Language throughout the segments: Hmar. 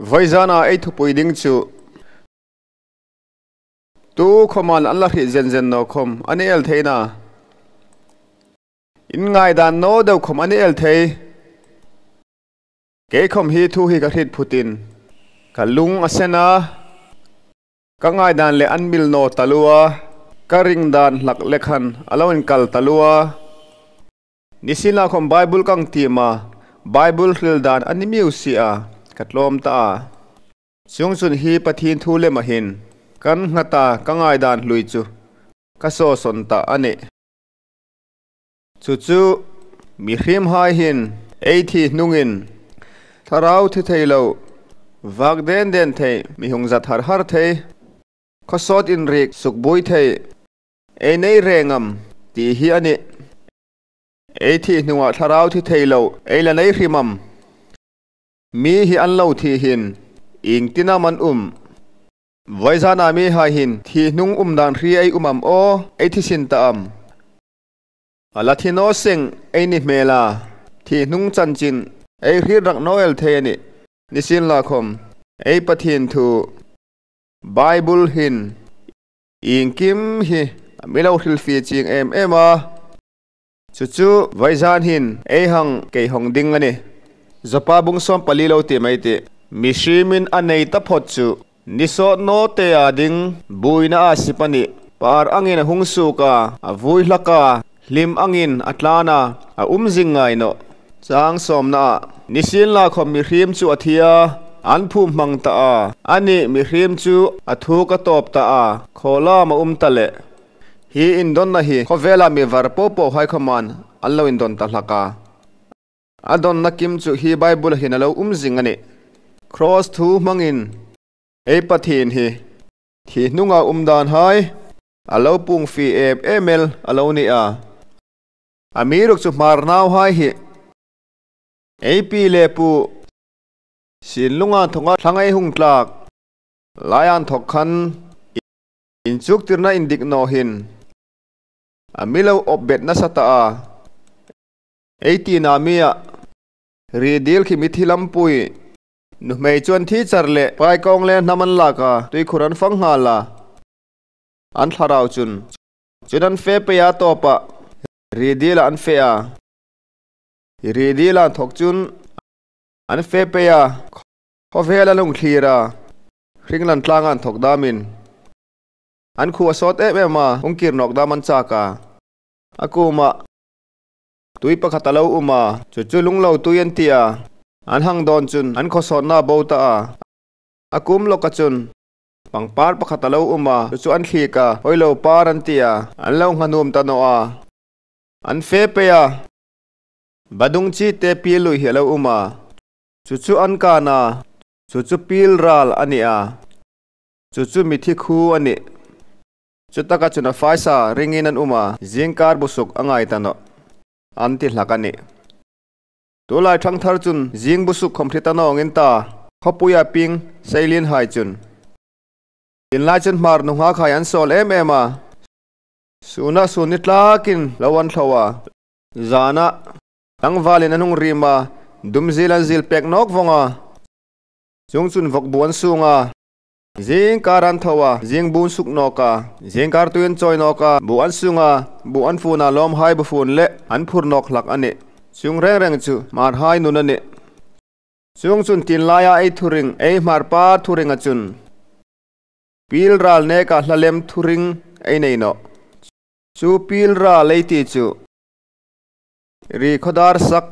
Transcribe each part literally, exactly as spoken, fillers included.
Vawizana ei thupui ding chu tu khawma an la hriet zen zen naw khawm a ni el thei a. In ngaidan naw deu khawm a ni el thei. Kei khawm hi thu hi ka hriet phutin ka lung a sen a, ka ngaidan le an mil naw taluo a, ka ring dan hlak le khan a lo inkal taluo a. Nisienlakhawm Bible ka tiem a, Bible hril dan a ni miau si a, ka tlawm ta a. Chuongchun hi Pathien thu lema hin ka nghat a, ka ngaidan hlui chu ka sawsawn ta a nih. Chu chu mihriemhai hin ei thi hnungin thlarau thi thei lo, vak den den thei, mi hung zat har har thei, khawsawt inrik sukbuoi thei ei nei reng am ti hi a nih. Ei thi hnunga thlarau thi thei lo ei la nei hrim am? Mi hi an lo thi hin iengtin am an um? Vawizana mihai hin thi hnung um dan hre ei um am aw, ei thi sin ta am? A la thi naw seng ei ni hmel a, thi hnung chanchin ei hriet rak naw el thei a nih. Nisienlakhawm ei Pathien thu Bible hin iengkim hi a mi lo hrilfie chieng em em a. Chu chu vawizan hin ei hang kei hawng ding a nih. Jopa bung sawm pali lo tiem ei tih. Mihriemin a nei taphot chu ni sawt naw te a ding buoina a sip a nih. Par angin a hung suok a, a vui hlak a, hlim angin a tlan a, a um zing ngai nawh. Chang sawmna ah, nisienlakhawm mihriem chu a thi a, an phum hmang ta a, ani mihriem chu a thuk a tawp ta a, khawlam a um ta leh. Hi indonna hi khawvela mi var po pohai khawmin an lo indon ta hlak a. A donna kim chu hi Bible-a hin a lo um zing a nih. Cross thu hmangin ei Pathien hi thi hnunga um danhai a lo puong fie em em el a lo ni a. Amiruokchu Hmar nauhai hi ei pi le pu Sinlunga thawka thlang ei hung tlak lai inthawk khan inchuktirna indik naw hin a mi lo awp bet nasa ta a. Ei tina mi a, ri dil khi mithi lampui, nuhmei chu an thi char leh paikawng le hnam an lak a, tuikhur an fang nghal a, an thlarau chun. Chun an fe pei a, tawpa ri dila an fe a. Ri dila inthawk chun an fe pei a, khawvel an hung thlir a, hringlan tlanga inthawk damin. An khuo a sawt em em a, hung kir nawk dam an chak a. A kuoma tui pakhat a lo um a, chu chu Lunglo tui an ti a. An hang dawn chun an khawsawtna a bo ta a. A kuom lawka chun pangpar pakhat a lo um a, chu chu an thlik a, Hawilo par an ti a, an lo ngha nuom ta naw a. An fe pei a, Badungchite pil lui hi a lo um a, chu chu an kan a, chu chu pil ral a ni a, chu chu mithi khuo a nih. Chutaka chun a faisa ringin an um a, zingkar busuk a ngai ta nawh, an ti hlak a nih. Tulai thangthar chun zing busuk khawm hre ta naw ngei ta, khawpuia ping seilienhai chun. Tin lai chun Hmar nunghak hai an sawl em em a. Suna sun ni tlakin lo an thlo a. Zana tlangvalin an hung rim a, dum zil an zil pek nawk vawng a. Chuongchun vawkbu an sung a, zingkar an tho a, zing bu an suk nawk a, zingkar tui an chawi nawk a, bu an sung a, bu an fun a, lawmhai bu fun le an phur nawk hlak a nih. Chuong reng reng chu Hmarhai nun a nih. Chuongchun tin laia ei thuring, ei Hmar pa thuringa chun pil ral neka hla lem thuring ei nei nawh. Chu pil ral ei ti chu ri khawdar sak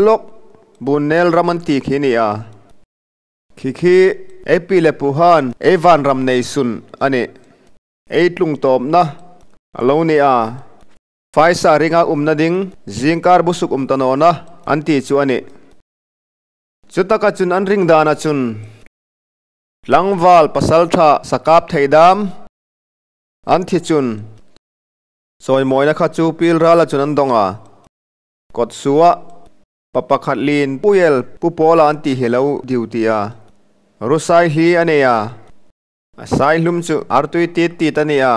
lawk, bun nel ram an ti khi ni a. Khi khi ei pi le puhan ei vanram nei sun a nih. Ei tlung tawpna a lo ni a. Faisa ringa umna ding zingkar busuk um ta nawna an ti chu a nih. Chutaka chun an ring dana chun tlangval pasalṭha sakap thei dam an thi chun, chawimawina kha chu pil rala chun an dawng a. Kawtsuoa pa pakhat lien pui el, Pu Paula an ti hi lo duty a. Ru sai hli a nei a. A sai hlum chu artui tit tit a ni a.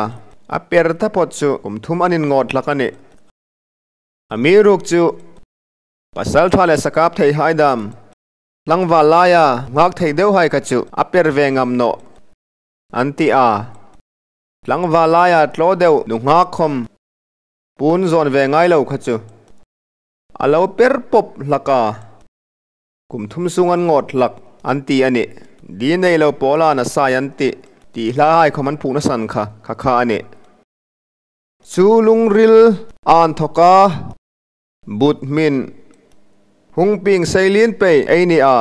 A per taphot chu kum thum an inngawt hlak a nih. Amiruokchu pasalṭha le sakap theihai dam tlangval laia nunghak thei deuhai kha chu a per ve ngam nawh, an ti a. Tlangval laia tlaw deu nunghak khawm puon zawn ve ngai lo kha chu a lo per pawp hlak a. Kum thum sung an ngawt hlak, an ti a nih. Di nei lo Paula nasa an tih, ti hlahai khawm an phuokna san kha, kha kha a nih. Chu lungril a inthawka but hmin hung pieng sei lien pei ei ni a.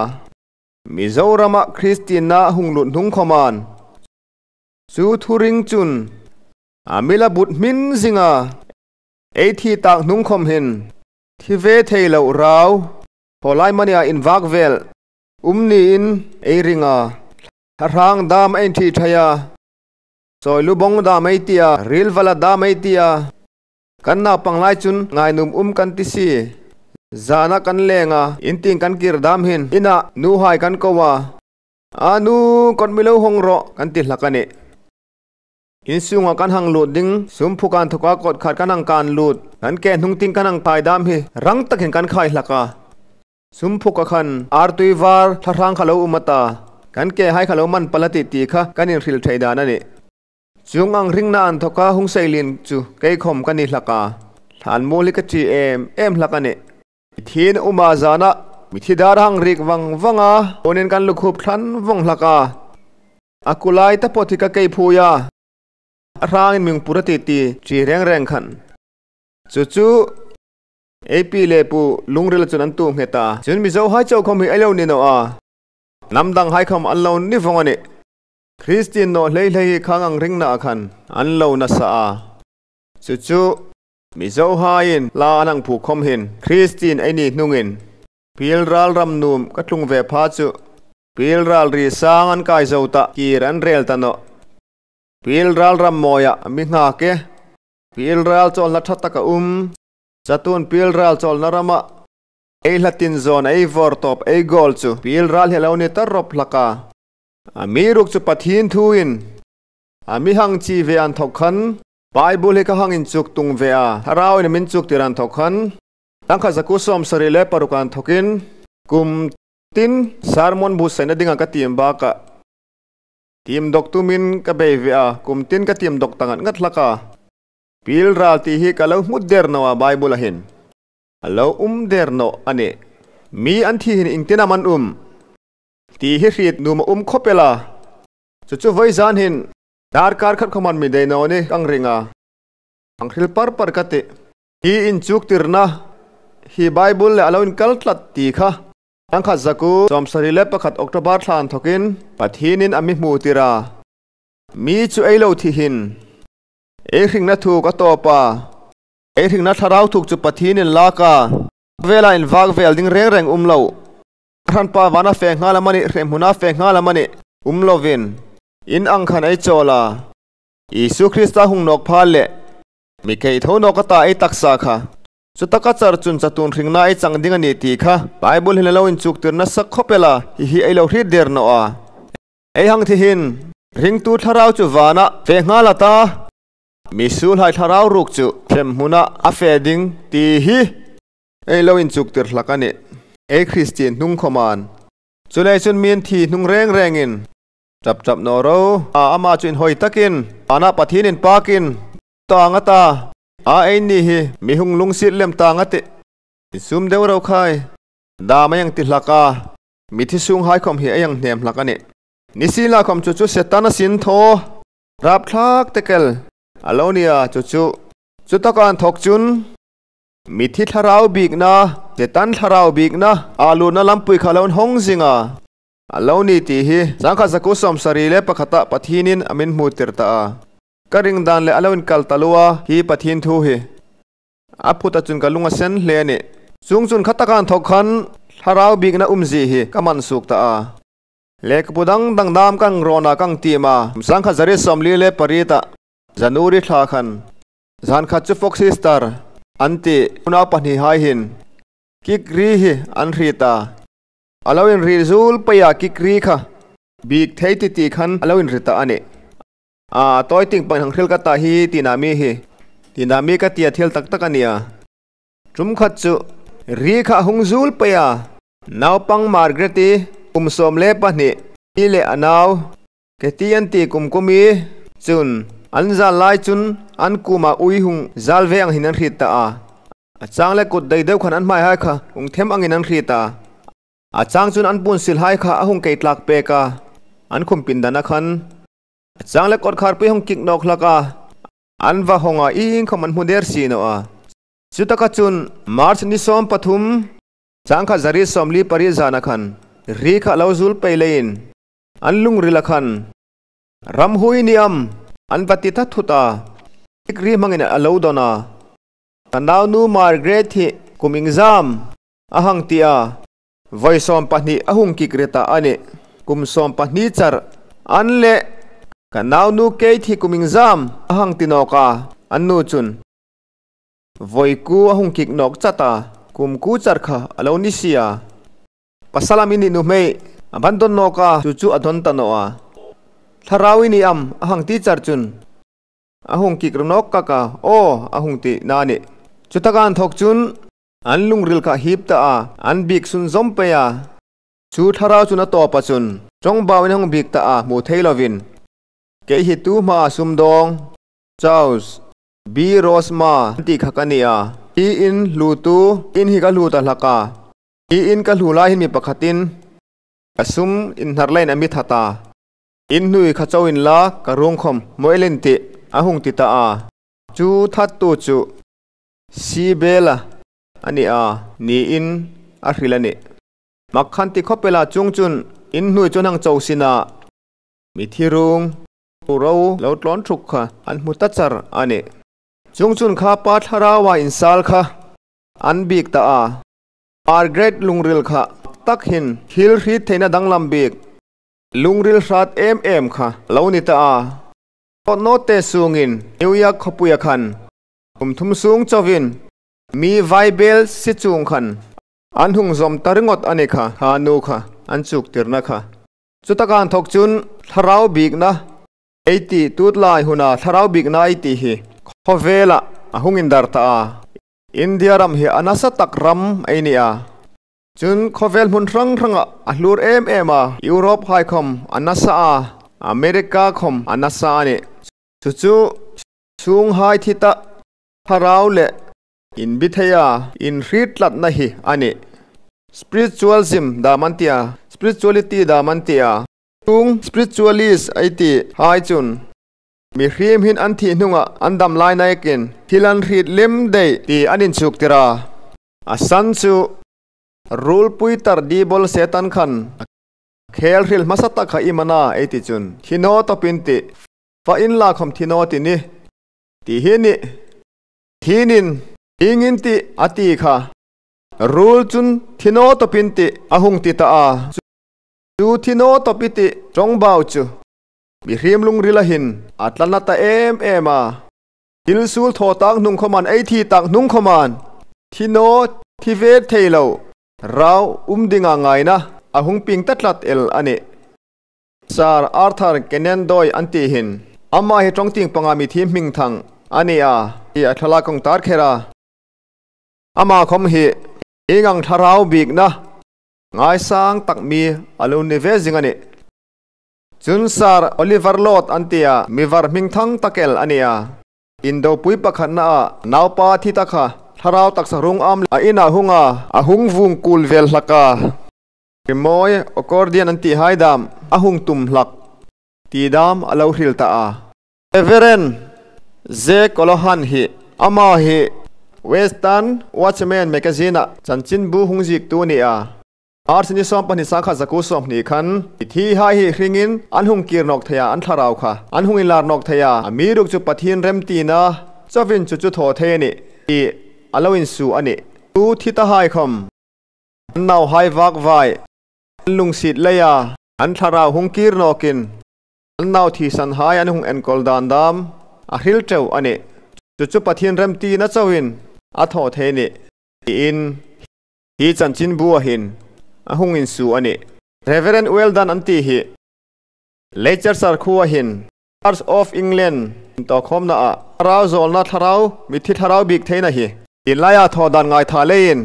Mizoramah Kristien hung lut hnung khawmin chu thuring chun a mi la but hmin zing a. Ei thi tak hnung khawm hin thi ve thei lo rau, khawlai mania invak vel um niin ei ring a. Thlahrang dam ei thi thei a, sawilu bawng dam ei ti a, rilvala dam ei ti a. Kan naupang lai chun ngainuom um kan ti si. Zana kan leng a, in tieng kan kir dam hin ina nuhai kan ko a, a nu, kawt mi lo hawng rawh, kan ti hlak a nih. In sunga kan hang lut ding, sum phuka inthawka kawt khat kan hang kan lut, kan ke hnung tieng kan hang khai dam hi rang takin kan khai hlak a. Sum phuka khan artui var thlahrang kha lo um a ta, kan kehai kha lo man pal a tih ti kha kan inhril thei dan a nih. Chuong ang ringna inthawka hung sei lien chu kei khawm ka ni hlak a. Thlan muol hi ka ṭi em em hlak a nih. Mithi in a um a, zana mithi dar hang rik vang vang a, puonin kan lukhup thlan vawng hlak a. A kulai taphawt hi ka kei phui a, a hrangin mi hung pur a tih ti ṭi reng reng khan. Chu chu ei pi le pu lungril chun an tu nghet a. Chun Mizohai chau khawm hi ei lo ni naw a, hnam danghai khawm an lo ni vawng a nih. Kristien naw hlei hlei hi khang ang ringna khan an lo nasa a. Chu chu Mizohaiin hla an hang phuok khawm hin Kristien ei ni hnungin pilral ram nuom ka tlung ve pha chu pilral ri sang an kai zo ta, kir an rel ta nawh. Pilral ram mawia mi nghak e. Pilral chawlna ṭha tak a um. Chatuon pilral chawlna rama ei hlatin zawn ei vawrtawp ei gawl chu pilral hi a lo ni ta rawp hlak a. Amiruokchu Pathien thuin a mi hang chi ve inthawk khan, Bible hi ka hang inchuk tung ve a, Thlarauvin a mi inchuktir inthawk khan, sangkhat zakuo sawmsari le paruk inthawkin kum tin sermon buotsaina dinga ka tiem bakah tiem dawk tumin ka bei ve a, kum tin ka tiem dawk ta ngat ngat hlak a. Pilral ti hi ka lo hmu der naw a, Bible-a hin a lo um der naw a nih. Mi an thi hin iengtin am an um ti hi hriet nuom a um khawp el a. Chu chu vawizan hin darkar khat khawmin mi dei naw ni ka ring a, hang hril par par ka tih. Hi inchuktirna hi Bible le a lo inkal tlat ti kha sangkhat zakuo sawmsari le pakhat October thla inthawkin Pathienin a mi hmutir a. Mi chu ei lo thi hin ei hringna thuok a tawp a, ei hringna thlarau thuok chu Pathienin lak a, a vela invak vel ding reng reng um lo. A hranpa vana fe nghal amanih, hremhmuna fe nghal amanih um lovin, in ang khan ei chawl a. Isu Krista hung nawk pha le mi kei tho nawk a ta ei taksa kha, chutaka char chun chatuon hringna ei chang ding a nih ti kha Bible hin a lo inchuktir nasa khawp el a, hi hi ei lo hriet der naw a. Ei hang thi hin ringtu thlarau chu vana fe nghal a ta, mi suolhai thlarau ruok chu hremhmuna a fe ding ti hi ei lo inchuktir hlak a nih. Ei Kristien hnung khawmin. Chuleiin chun mi an thi hnung reng rengin ṭap ṭap naw ro a, ama chu inhawi takin, vana Pathien inpakin tang a ta, a, eini hi mi hung lungsiet lem tang a tih. Insum deu ro khai, dam ei hang ti hlak a, mithi sunghai khawm hi ei hang hnem hlak a nih. Nisienlakhawm chu chu Setan a sin thaw rapthlak tek el a lo ni a, chu chu. Chutaka inthawk chun mithi thlarau bikna, Setan thlarau bikna a lutna lampui kha lo hawng zing a, a lo ni ti hi sangkhat zakuo sawmsari le pakhata Pathienin a mi hmutir ta a. Ka ring dan le a lo inkal taluo a, hi Pathien thu hi. A phuta chun ka lung a sen hle a nih. Chuongchun khataka inthawk khan thlarau bikna umzie hi ka man suok ta a. Lekhabu dang dang dam ka hang rawn a, ka hang tiem a. Sangkhat zariet sawmli le pariet a, January thla khan, zan khat chu Fox Easter an ti, unau pahnihai hin kikri hi an hriet a. A lo inri zuol pei a, kikri kha bik thei ti ti khan a lo inri ta a nih. A, tawi ting pang hang hril ka ta hi, tina mi hi, tina mi ka ti a thil tak tak a nih a. Ṭum khat chu ri kha hung zuol pei a, Naupang Margaret hi kum sawm le pahni, i le a nau Katie an ti kum kumi chun an zal lai chun an kuoma ui hung zal ve ang hin an hriet ta a. A chang le kut dei deu khan an hmaihai kha hung them angin an hriet a. A chang chun an puon silhai kha a hung kei tlak pek a. An khum pindana khan a chang le kawtkhar pui hung kik nawk hlak a. An va hawng a, iengkhawm an hmu der si naw a. Chutaka chun March ni sawm pathum, chang khat zari sawmli pariet zana khan ri kha lo zul pei leiin an lungrila khan, "Ramhuoi ni am?" an va ti ta thut a. Kik ri hmangin a lo dawn a. "Ka naunu Margaret hi kum iengzam?" a hang ti a. "Vawi sawm pahni a hung kik ri ta a nih. Kum sawm pahni char." An le, "Ka naunu Kate hi kum iengzam?" a hang ti nawk a. An nu chun, "Vawi kuo a hung kik nawk chat a, kum kuo char kha a lo ni si a. Pasal am i ni nuhmei?" A ban dawn nawk a, chu chu a dawn ta naw a. "Thlarau i ni am?" a hang ti char chun, "A hung kik ri nawk kak a, aw," a hung ti a nih. Chutaka inthawk chun an lungril kha hip ta a, an biek sunzawm pei a. Chu thlarau chun a tawpa chun ṭawngbauin a hung biek ta a, hmu thei lovin. "Kei hi tu hmaa sumdawng Charles B. Rosema an ti kha ka ni a. Hi in hlutu in hi ka hlu ta hlak a. Hi in ka hlu lai hin mi pakhatin ka sum inhnar leiin a mi that a. In hnuoi kha cho inla, ka ruong khawm hmawi lem in tih," a hung ti ta a. Chu thattu chu Sibela a ni a, niin a hril a nih. Mak khan ti khawp el a, chuongchun in hnuoi chu an hang cho sin a, mithi ruong, ru ro lo tlawn thuk kha an hmu ta char a nih. Chuongchun kha pa thlaraua insal kha an biek ta a. Margaret lungril kha tak hin thil hriet theina danglam bik, lungril hrat em em kha lo ni ta a. Tlawtnaw te sungin New York khawpuia khan kum thum sung chauin mi vaibel si chung khan an hung zawm ta ringawt a ni kha, kha nu kha an chuktirna kha. Chutaka inthawk chun thlarau biekna ei ti, tu lai huna thlarau biekna ei ti hi khawvela a hung indar ta a. India ram hi a nasa tak ram ei ni a. Chun khawvel hmun hrang hranga a hlur em em a, Europe hai khawm a nasa a, America khawm a nasa a nih. Chu chu sunghai thi ta, thlarau le inbi theia inhriet tlatna hi a nih. Spiritualism dam an ti a, spirituality dam an ti a. Chung spiritualist ei ti hai chun mihriem hin an thih hnunga an dam lai nekin thil an hriet lem dai ti an inchuktir a. A san chu ruolpui tar dibol Setan khan khel hril hmasa tak kha iem a na ei ti chun, "Thi naw tawp in tih, fa inla khawm thi naw ti nih," ti hi a nih. Thinin, "Thi in tih," a ti kha, ruol chun "Thi naw tawp in tih," a hung ti ta a. Chu "Thi naw tawp i tih" ṭawngbau chu mihriem lungrila hin a tlan a ta em em a. Thil suol thaw tak hnung khawmin, ei thi tak hnung khawmin thi naw, thi ve thei lo rau um dinga ngaina a hung pieng ta tlat el a nih. Sir Arthur Conan Doyle an ti hin, ama hi ṭawng tieng panga mithiem hmingthang a ni a, hi a thlalak kong tar kher a. Ama khawm hi hieng ang thlarau biekna ngaisang tak mi a lo ni ve zing a nih. Chun Sir Oliver Lowth an ti a, mi var hmingthang tak el a ni a. Indopui pakhatnaa naupa thi ta kha thlarau taksa ruong am a ina hung a, a hung vuong kul vel hlak a. Rimawi, accordion an ti hai dam a hung tum hlak ti dam a lo hril ta a. Reverend Jack O'Loughlin hi, ama hi Western Watchman magazine-a chanchinbu hung ziektu a ni a. March ni sawm pahni, sangkhat zakuo sawmhni khan mithihai hi hringin an hung kir nawk thei a, an thlarau kha an hung inlar nawk thei a, amiruokchu Pathien remtina chauin chu chu thaw thei a nih ti a lo insuo a nih. Chu thi tahai khawm an nauhai vakvai, an lungsiet leia an thlarau hung kir nawkin an nau thisanhai an hung enkawl dan dam a hril teu a nih. Chu chu Pathien remtina chauin a thaw thei a nih, tiin hi chanchinbua hin a hung insuo a nih. Reverend Weldon an ti hi Leicester khuoa hin Church of England intokhawmnaa thlarau zawlna, thlarau, mithi thlarau biek theina hi tienlaia thaw dan ngaitha leiin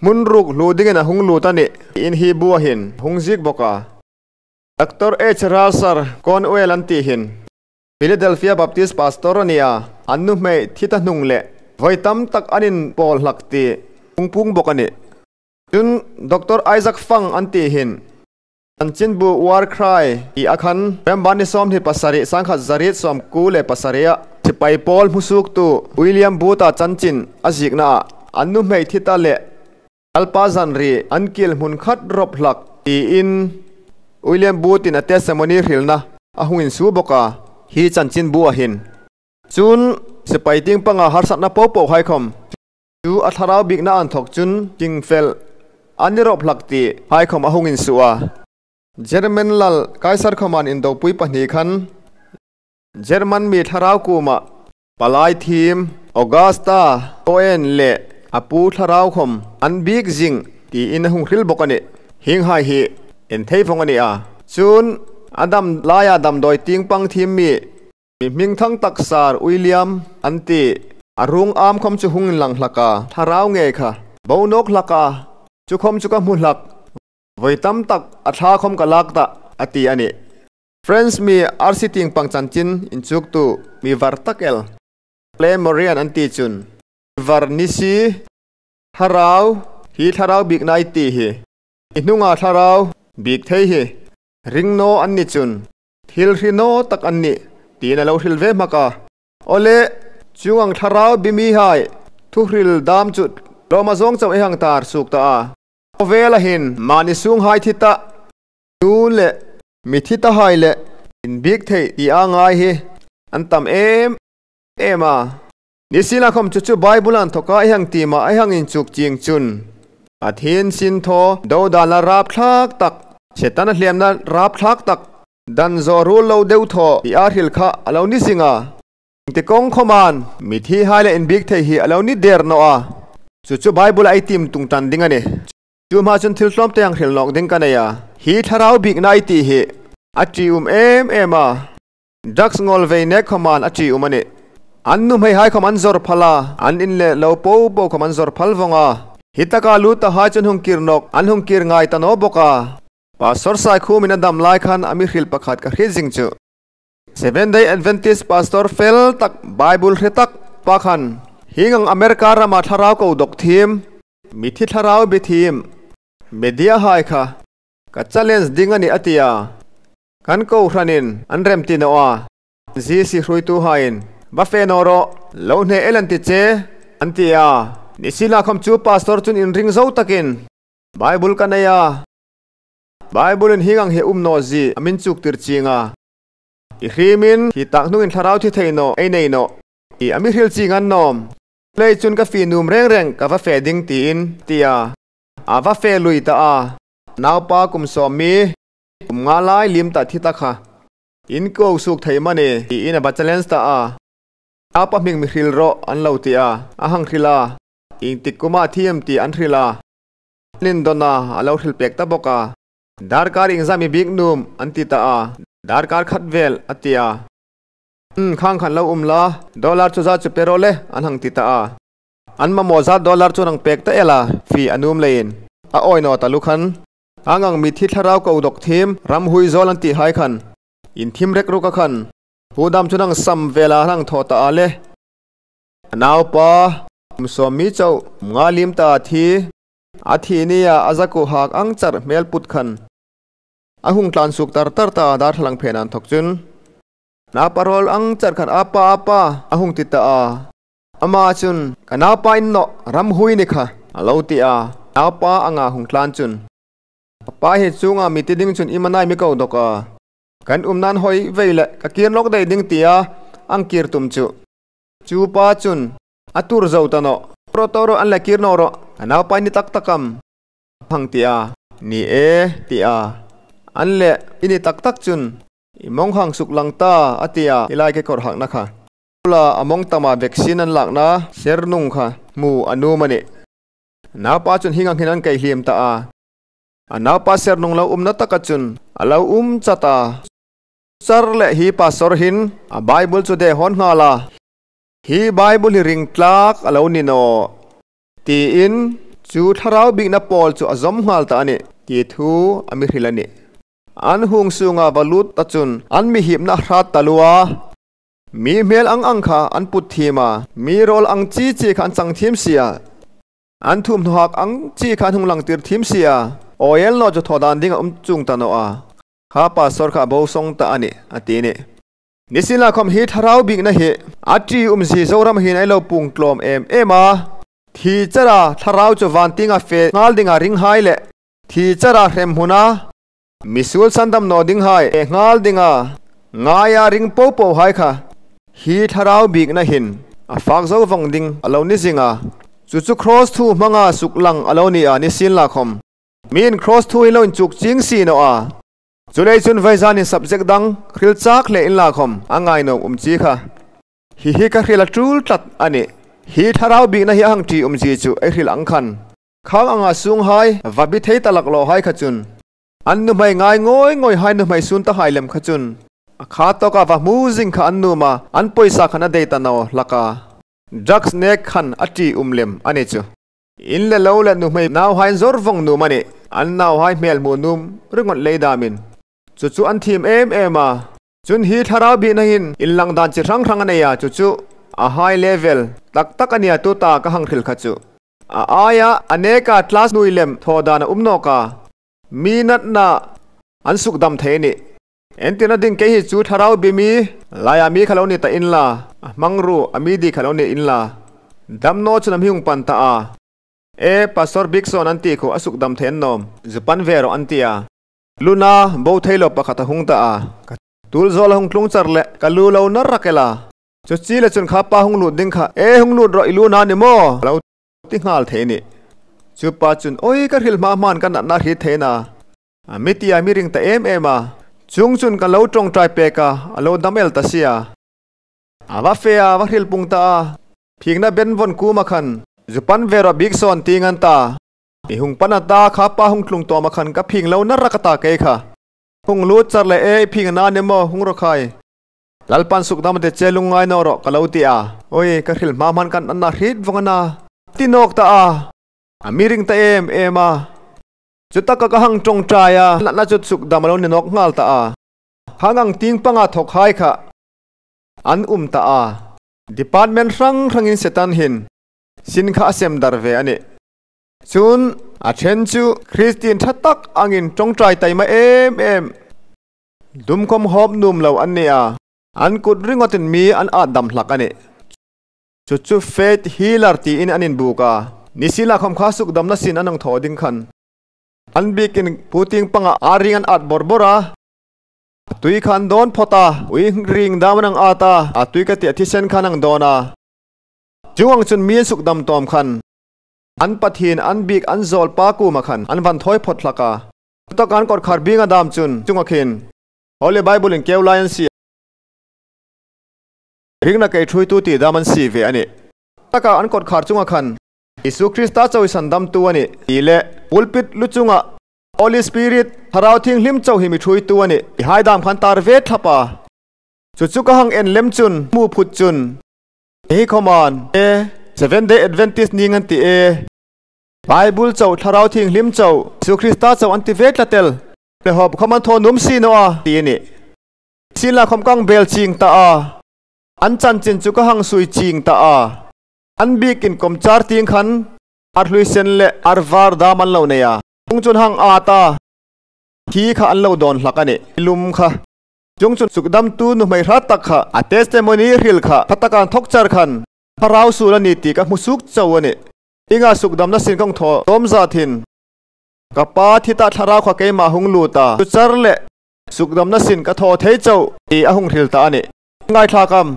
hmun ruk hlu dingin a hung lut a nih, tiin hi bua hin hung ziek bawk a. Doctor H. Russell Conwell an ti hin Philadelphia Baptist Pastor a ni a, an nuhmei thi ta hnung le voi tam tak an inpawl hlak ti hung puong bawk a nih. Chun Doctor Isaac Funk an ti hin chanchinbu War Cry ti a khan November ni sawmhni pasari, sangkhat zariet sawmkuo le pasari a sipai pawl hmusuoktu William Booth-a chanchin a ziekna a, an nuhmei thi ta le Lalpa zanri an kil hmun khat rawp hlak tiin William Booth-in a testimony hrilna a hung insuo bawk a, hi chanchinbu a hin. Chun sipai tieng panga harsatna popo hai khawm chu a thlarau biekna inthawk chun thingfel an ni rawp hlak ti hai khawm a hung insuo a. German lal Kaiser khawmin indopui pahni khan German mi thlarau kuoma palai thiem Augusta Cohen le a pu thlarau khawm an biek zing tiin a hung hril bawk a nih. Hienghai hi en thei vawng a ni a. Chun a dam laia damdawi tieng pang thiem mi, mi hmingthang tak Sir William an ti, a ruong am khawm chu hung inlang hlak a, thlarau ngei kha bo nawk hlak a, chu khawm chu ka hmu hlak, voi tam tak a thla khawm ka lak tah, a ti a nih. France mi arsi tieng pang chanchin inchuktu mi var tak el Flammarion an ti chun, var nisi thlarau, hi thlarau biekna i ti hi, i hnunga thlarau biek thei hi ring naw an ni chun, thil hri naw tak an nih, tiin a lo hril ve hmak a. Awle, chuong ang thlarau bie mihai thuhril dam chu lawma zawng chau ei hang tar suok ta a. Khawvela hin mani sunghai thi ta, nu le mi thi tahai le inbiek thei ti a ngai hi an tam em em a. Nisienlakhawm chu chu Bible inthawka ei hang tiem a, ei hang inchuk chieng chun Pathien sin thaw, dodalna rapthlak tak, Setana hliemna rapthlak tak, dan zawh ruol lo deu thaw ti a hril kha a lo ni zing a. Ti kawng khawmin mi thihai le inbiek thei hi a lo ni der naw a. Chu chu Bible-a ei tiem tung ṭan ding a nih. Chu hma chun thil tlawmte hang hril nawk ding ka nei a. Hi thlarau biekna i ti hi a ṭium em em a. Drugs ngol vei nek khawmin a ṭium a nih. An nuhmeihai khawm an zawr phal a, an in le lo popo khawm an zawr phal vawng a. Hi taka lut tahai chun hung kir nawk, an hung kir ngai ta naw bawk a. Pastor Saikhumin a dam lai khan a mi hril pakhat ka hriet zing chu. Seventh Day Adventist pastor fel tak, Bible hre tak pa khan, hieng ang America rama thlarau ko dawk thiem, mithi thlarau bie thiem, media hai kha ka challenge ding a nih a ti a. Kan kohranin an remti naw a. G C hruoituhaiin, va fe naw rawh, lo hne el an ti che, an ti a. Nisienlakhawm chu pastor chun inring zo takin, Bible ka nei a, Bible-in hieng ang hi um naw zie a min chuktir chieng a. I hriemin thi tak hnungin thlarau thi thei naw ei nei nawh, ti a mi hril chieng annawm. Leiin chun ka fie nuom reng reng, ka va fe ding tiin, ti a. A va fe lui ta a. Naupa kum sawm mi, kum nga lai liem ta thi ta kha, in ko suok thei am a ni, tiin a va challenge ta a. Naupa hming mi hril rawh an lo ti a, a hang hril a. Iengtik kuma thiem ti an hril a. An indon a, a lo hril pek ta bawk a. Darkar iengzam i biek nuom an ti ta a. Darkar khat vel a ti a. Hmm, khang khan lo um la, dollar chu za chu pe rawh le, an hang ti ta a. An mamaw zat dollar chu hang pek ta el a, fie a nuom leiin. A awi naw ta lu khan, hieng ang mithi thlarau ko dawk thiem, ramhuoi zawl an tihai khan, inthim rek ruk a khan, hu dam chu hang sam vela hang thaw ta a le. A naupa, kum sawm mi chau, kum nga liem ta a thi, a thi nia a zakuo hak ang char hmel put khan, a hung tlan suok tar tar ta a, darthlalang phen inthawk chun. Naupa rawl ang char khan, "A pa, a pa," a hung ti ta a. Ama chun, "Ka naupa in nawh, ramhuoi ni kha," a lo ti a. Naupa anga hung tlan chun, "A pa hi chuonga mi ti ding chun iemani mi ko dawk a. Kan umna an hawi vei le, ka kir nawk dai ding," tia a hang kir tum chu. Chu pa chun, "A tur zo ta nawh. Ro to ro, an le kir naw rawh. Ka naupa i ni tak tak am?" a hang ti a. "Ni e," ti a. "An le i ni tak tak chun i mawng hang suklang ta," a ti a, hi lai kekawr hakna kha. Bula a mawng tama vaccine an lakna sernung kha hmu a nuom a nih. Naupa chun hieng ang hin an kei hliem ta a. A naupa sernung lo umna taka chun a lo um chat a. Char le hi pastor hin a Bible chu de hawn nghal a. "Hi Bible hi ringtlak a lo ni naw," tiin Chu thlarau bikna pawl chu a zawm nghal ta a nih ti thu a mi hril a nih. An hung sunga va lut ta chun an mi hipna hrat ta lua. Mi hmel ang ang kha an put thiem a, mi rawl ang chi chi kha an chang thiem si a. An thuomhnaw hak ang chi kha an hung langtir thiem si a. Awi el naw chu thaw dan ding a um chuong ta naw a. Kha pastor kha a bo sawng ta a nih, a ti a nih. Nisienlakhawm hi thlarau bikna hi a ṭiumzie Zoram hin ei lo puong tlawm em em a. Thi chara thlarau chu van tienga fe nghal dinga ringhai le thi chara hremhmuna misuol sandam naw dinghai fe nghal dinga ngaia ring po pohai kha hi thlarau bikna hin a fak zo vawng ding a lo ni zing a. Chu chu cross thu hmanga suklang a lo ni a, nisienlakhawm mi'n cross thu hi lo inchuk chieng si naw a. Chuleiin chun vawizanin subject dang hril chak hle inla khawm a ngai naw um chi kha. Hi hi ka hril a ṭul tlat a nih. Hi thlarau bikna hi a hang ṭiumzie chu ei hril ang khan, khang anga sunghai va bi thei ta lak lawhai kha chun, an nuhmei ngai ngawi ngawihai nuhmei sun tahai lem kha chun, a kha tawka va hmu zing kha an nuom a, an pawisa khan a dei ta naw hlak a. Drugs nek khan a ṭium lem a ni chu. In le lo le nuhmei nauhai an zawr vawng nuom a nih. An nauhai hmel hmu nuom ringawt lei damin chu chu an thiem em em a. Chun hi thlarau bikna hin inlang dan chi hrang hrang a nei a, chu chu a high level tak tak a nia, tuta ka hang hril kha chu. A aia a neka class nuoi lem thaw dan a um nawk a. Mi natna an sukdam thei a nih. Entirna ding kei hi chu thlarau bi mi laia mi kha lo ni ta inla, a hmangruo a mi dik kha lo ni inla, damnaw chun a mi hung pan ta a. E, Pastor Bikson an ti khu a sukdam thei an nawm, zu pan ve rawh an ti a. Luna bo thei lo pakhat a hung ta a. Ka tul zawl a hung tlung char le ka lu lo na rak el a. Chu chi le chun kha pa hung lut ding kha, e, hung lut rawh, i luna ni maw, lo ti nghal thei a nih. Chu pa chun, oi, ka hril hma hman ka natna hriet thei a na, a mi ti a, mi ring ta em em a. Chuongchun ka lo ṭawngṭai pek a, a lo dam el ta si a. A va fe a, va hril pung ta a. Phingna ben vawn kuoma khan, zu pan ve rawh Bikson, ti ngan ta. I hung pan a ta, kha pa hung tlung tawma khan ka phing lo na rak a ta kei kha. Hung lut char le, e, i phing a na ni maw, hung rawh khai. Lalpan sukdam a ti che, lungngai naw rawh, ka lo ti a. Oi, ka hril hma hman ka natna hriet vawng a na, ti nawk ta a. A mi ring ta em em a. Chu taka ka hang ṭawngṭai a, natna chu sukdam a lo ni nawk nghal ta a. Khang ang tieng panga thawkhai kha an um ta a. Department hrang hrangin Setan hin sin kha a sem dar ve a nih. Chun a ṭhen chu Kristien ṭha tak angin ṭawngṭai taima em em, dum khawm hawp nuom lo an ni a. An kut ringawtin mi an at dam hlak a nih. Chu chu faith healer tiin an inbuk a. Nisienlakhawm kha sukdamna sin an hang thaw ding khan, an bikin pu tieng panga ar ring an at bawr bawr a. A tui khan dawn phawt a, ui ring dam an hang at a, a tui ka tih a, thisen khan hang dawn a. Chuong ang chun mi an sukdam tawm khan, an Pathien an bik an zawlpa kuoma khan an va thawi phawt hlak a. Taka an kawtkhar bieng a dam chun, chunga khin Holy Bible-in keu lai an sie. Ringna kei ṭhuoitu ti dam an sie ve a nih. Taka an kawtkhar chunga khan, Isu Krista chau i sandamtu a nih, ti le, pulpit lu chunga, Holy Spirit, Thlarau Thienghlim chau hi mi ṭhuoitu a nih, ti hai dam khan tar ve thlap a. Chu chu ka hang en lem chun, hmu phut chun, hi khawmin, e, Seventh Day Adventist ning an ti e. Bible chau, Thlarau Thienghlim chau, Isu Krista chau an ti ve tlat el. Le hawp khawm an thaw nuom si naw a, ti a nih. Nisienlakhawm ka hang bel chieng ta a. An chanchin chu ka hang sui chieng ta a. An bikin kawmchar tieng khan, ar hlui sen le ar var dam an lo nei a. Chuongchun hang at a. Thi kha an lo dawn hlak a nih. Lum kha. Chuongchun sukdamtu nuhmei hrat tak kha, a testimony hril kha, kha taka an thawk char khan, Thlarau suol a nih ti ka hmu suok chau a nih. Ienga sukdamna sin ka hang thaw tawm zat hin, ka pa thi ta, Thlarau kha keima hung lut a, chu char le sukdamna sin ka thaw thei chau, ti a hung hril ta a nih. Ngaithla khawm,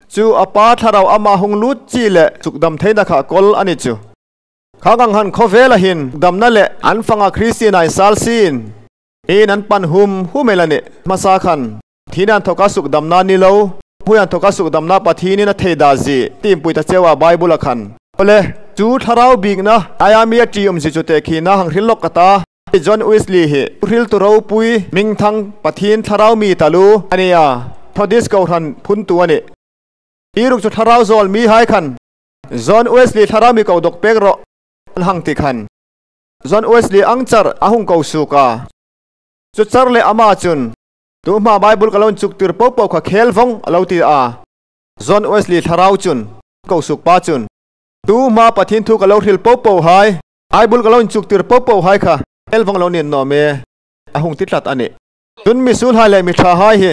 chu a pa Thlarau ama hung lut chi le sukdam theina kha kawl a ni chu. Khang ang khan khawvela hin damna le an fanga Kristien a insal sin, in an pan hum hum el a nih. Hmasa khan, thina inthawka sukdamna ni lo, hmuia inthawka sukdamna Pathienin a theidazie, ti inpui ta cheu a Bible-a khan. Awle, chu thlarau bikna, aia mi a ṭiumzie chu tekhinaa hang hril lawk ka ta. John Wesley hi, hriltu ropui, hmingthang Pathien thlarau mi taluo a ni a, Methodist kohran phuntu a nih. Hi ruok chu thlarau zawl mihai khan, John Wesley thlarau mi ko dawk pek rawh, an hang ti khan John Wesley ang char a hung ko suok a. Chu char le ama chun, "Tu hma Bible ka lo inchuktir po po kha khel vong," a lo ti a. John Wesley thlarau chun, ko suok pa chun, "Tu hma Pathien thu ka lo hril po po hai, Bible ka lo inchuktir po po hai kha khel vong lo ni naw am e," a hung ti tlat a nih. Chun misuolhai le mi ṭhahai hi,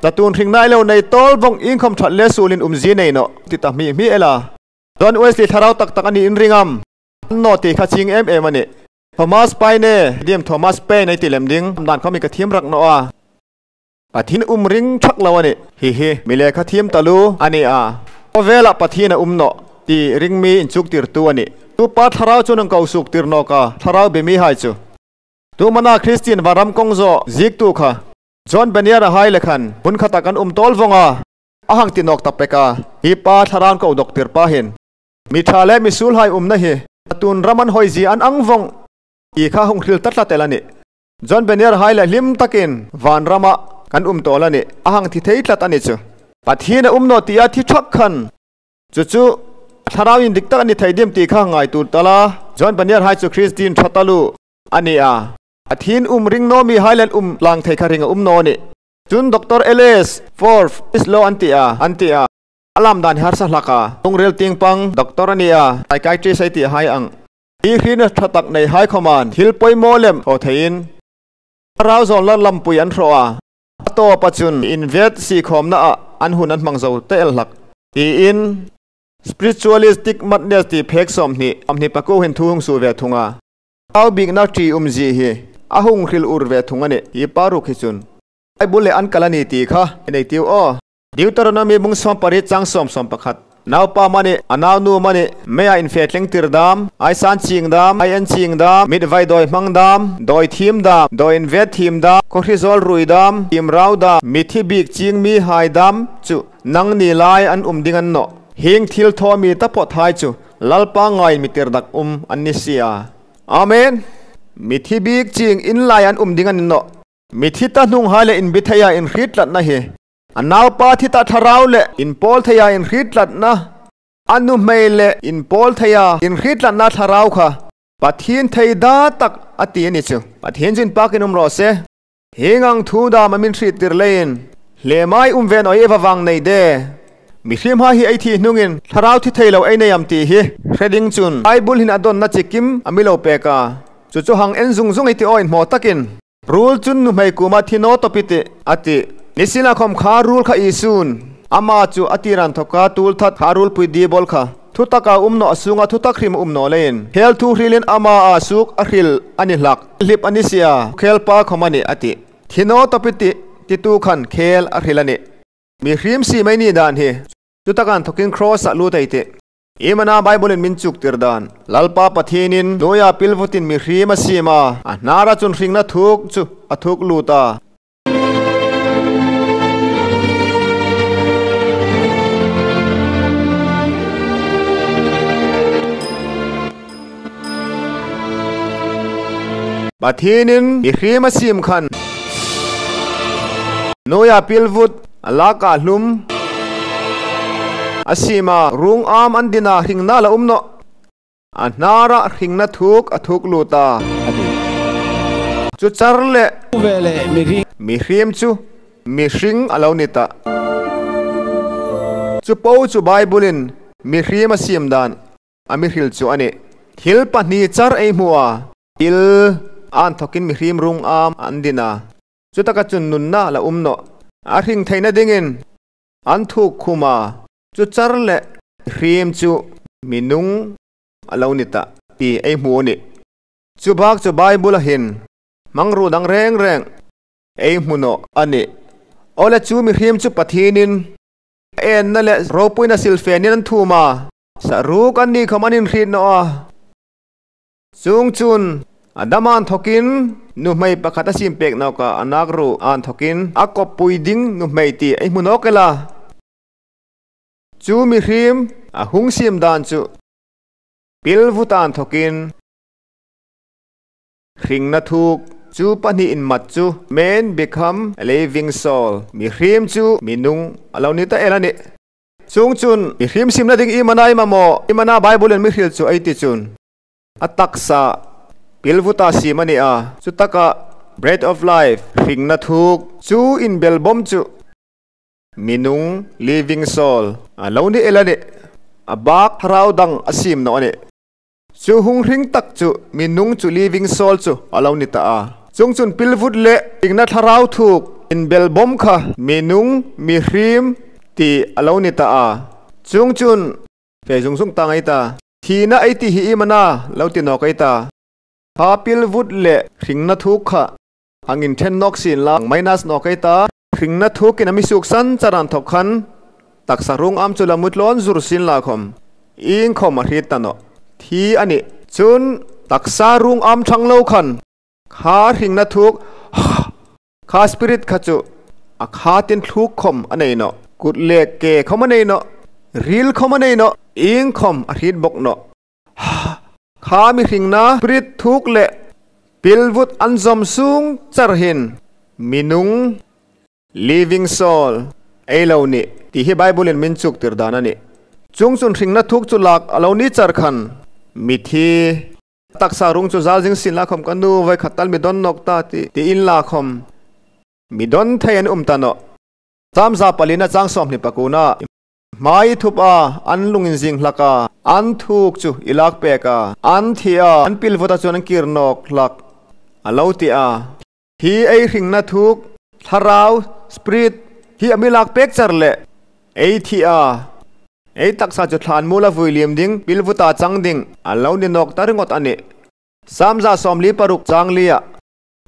"Chatuon hringna ei lo nei tawl vong, iengkhawm ṭhat le suolin umzie nei nawh," ti ta hmi hmi el a. John Wesley thlarau tak tak a ni in ring am? An naw ti kha chieng em em a nih. Thomas Paine, diem Thomas Paine ei ti lem ding, lam dan khawm ka thiem rak naw a. Pathien um ring thak lo a nih. Hi hi, mi lekha thiem taluo a ni a. Khawvela Pathien a um nawh ti ring mi inchuktirtu a nih. Chu pa thlarau chun an ko suoktir nawk a, thlarau be mihai chu. Tu hmuna Christian vanram kawng zo ziektu kha John Bunyan-a hai le khan hun khat tak an um tawl vong a, a hang ti nawk ta pek a. Hi pa thlarau an ko dawktir pa hin, "Mi ṭha le misuolhai umna hi chatuon ram an hawi zie an ang vong," ti kha hung hril ta tlat el a nih. John Bunyan-a hai le hlim takin vanrama kan um tawl a nih, a hang ti thei tlat a ni chu. Pathien a um nawh tia thi thak khan, chu chu thlarau indik tak a ni thei diem ti kha ngaituo ta la. John Bunyan-a hai chu Christian ṭha taluo a ni a. Pathien um ring naw mihai le an um lang thei kha ring a um naw a nih. Chun Doctor Elias Forbes, Islo an ti a, an ti a. A lam dan harsa hlak a. Lungril tieng pang doctor a ni a, psychiatrist ei ti hai ang. Hi hrietna ṭha tak nei hai khawmin thil poimaw lem thaw theiin thlarau zawlna lampui an hraw a. A tawpa chun invet siekhawmna a an hun an hmang zo ta el hlak, tiin Spiritualistic Madness ti phek sawmhni, sawmhni pakuo hin thu hung suo ve thung a. Thlarau biekna ṭi umzie hi a hung hril ur ve thung a nih, hi pa ruok hi chun. Bible le an kal a ni ti kha ei nei tiu aw. Deuteronomy bung sawmpariet chang sawm sawm pakhat. Naupa amanih, a naunu amanih, meia infe tlengtir dam, aisan chieng dam, aieng chieng dam, mitvai dawi hmang dam, dawi thiem dam, dawi invet thiem dam, khawhri zawl ruoi dam, thiem rau dam, mithi biek chieng mihai dam chu nangni lai an um ding a ni nawh. Hieng thil thaw mi taphawt hai chu Lalpa ngaiin mi tirdakum an ni si a. Amen. Mithi biek chieng in lai an um ding a ni nawh. Mithi ta hnunghai le inbi theia inhriet tlatna hi, a naupa thi ta thlarau le inpawl theia inhriet tlatna, a nuhmei le inpawl theia inhriet tlatna thlarau kha Pathien theida tak a ti a ni chu. Pathien chu inpakin um raw se. Hieng ang thu dam a min hriettir leiin hle mai um ve naw ei va vang nei de. Mihriemhai hi ei thi hnungin thlarau thi thei lo ei nei am ti hi hre ding chun Bible hin a dawnna chikim a mi lo pek a. Chu chu hang en zung zung ei ti aw, inhmaw takin. Ruol chun nuhmei kuoma thi naw tawp i tih, a ti. Nisienlakhawm kha ruol kha Isu'n, ama chu a tir inthawka tuolthat kha ruolpui diabol kha thutaka um naw, a sunga thutak hrim um naw leiin khel thu hrilin ama a suok a hril a ni hlak, hlip a ni si a, khelpa khawm a nih, a ti. Thi naw tawp i tih, titu khan khel a hril a nih. Mihriem siem ei ni dan hi, chu taka inthawkin cross-a lut ei tih. Iemani Bible-in min chuktir dan. Lalpa Pathienin hnuoia pilvutin mihriem a siem a, a hnara chun hringna thuok chu a thuok lut a. Pathienin mihriem a siem khan, hnuoia pilvut a lak a hlum a siem a, ruong am an dina hringna la um nawh. A hnara hringna thuok a thuok lut a. Chu char le mihriem chu mihring a lo ni tah. Chu po chu Bible-in mihriem a siem dan a mi hril chu a nih. Thil pahni char ei hmu a, pil inthawkin mihriem ruong am an din a. Chu taka chun nunna la um nawh. A hring theina dingin an thuok khum a. Chu char le mihriem chu mi nung a lo ni tah ti ei hmu a nih. Chu bak chu Bible-a hin hmangruo dang reng reng ei hmu nawh a nih. Awle, chu mihriem chu Pathienin a enna le ropuina silfenin an thuom a, saruok an ni khawm an inhriet naw a. Chuongchun, Adam inthawkin nuhmei pakhat a siem pek nawk a, a nak ruo inthawkin a kawppui ding nuhmei ti ei hmu nawk el a. Chu mihriem a hung siem dan chu pilvut inthawkin hringna thuok, chu pahni inmat chu man become a living soul, mihriem chu mi nung a lo ni ta el a nih. Chuongchun, mihriem siemna ding iemani mamaw, iemani Bible-in mi hril chu ei ti chun, a taksa pilvuta siem a ni a. Chutaka bread of life, hringna thuk chu inbelbawm chu mi nung, living soul, a lo ni el a nih. A bak thlarau dang a siem naw a nih. Chu hung hring tak chu mi nung chu, living soul chu a lo ni ta a. Chuongchun pilvut le hringna thlarau thuk inbelbawm kha mi nung, mihriem ti a lo ni ta a. Chuongchun fe zung zung ta ngei ta. Thina ei ti hi iem a na lo ti nawk ei ta. Kha pilvut le hringna thuk kha hang inṭhen nawk sien la, minus nawk ei ta. Hringna thukin a mi suksan char inthok khan taksa rung am chu la mutlawn zur sien la khom, iengkhom a hriet ta nawh. Thi a nih. Chun taksa rung am ṭhang lo khan kha hringna thuk, kha spirit kha chu a kha tin thluk khom a nei nawh. Kut le ke khom a nei nawh. Ril khom a nei nawh. Iengkhom a hriet bawk nawh. Kha mi hringna spirit thuk le pilvut an zawm sung char hin mi nung, living soul, ei lo nih ti hi Bible-in min chuktir dan a nih. Chuongchun hringna thuk chu lak a lo ni char khan mithi, taksa rung chu zal zing sien la khom, ka nu voi khat tal mi dawn nawk ta ti, ti inla khom mi dawn thei an um ta nawh. Sam za palina chang sawmhni pakuona, hmai thup a, an lung inzing hlak a, an thuk chu i lak pek a, an thi a, an pilvuta chuan an kir nawk hlak a lo ti a. Hi ei hringna thuk, thlarau, spirit, hi a mi lak pek char le ei thi a, ei taksa chu thlan mula vui liem ding, pilvuta chang ding a lo ni nawk ta ringawt a nih. Sam za sawmli paruk chang lia,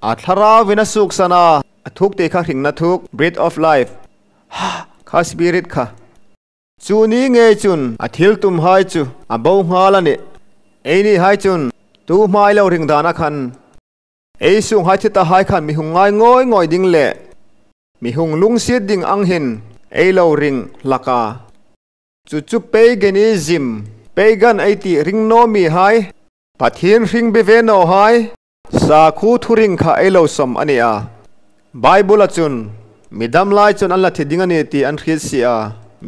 a thlarauvin a suksan a, a thuk te kha hringna thuk, breath of life, kha spirit kha. Chu ni ngei chun a thil tum hai chu a bo nghal a nih. Eini hai chun tu hma ei lo ring dan a khan, ei sung hai thi ta hai khan mi hung ngai ngawi ngawi ding le mi hung lungsiet ding ang hin ei lo ring hlak a. Chu chu paganism, pagan ei ti ring naw mi hai, Pathien hring be ve naw hai, sakhuo thuring kha ei lo sawm a ni a. Bible-a chun, mi dam lai chun an la thi ding a ni ti an hriet si a.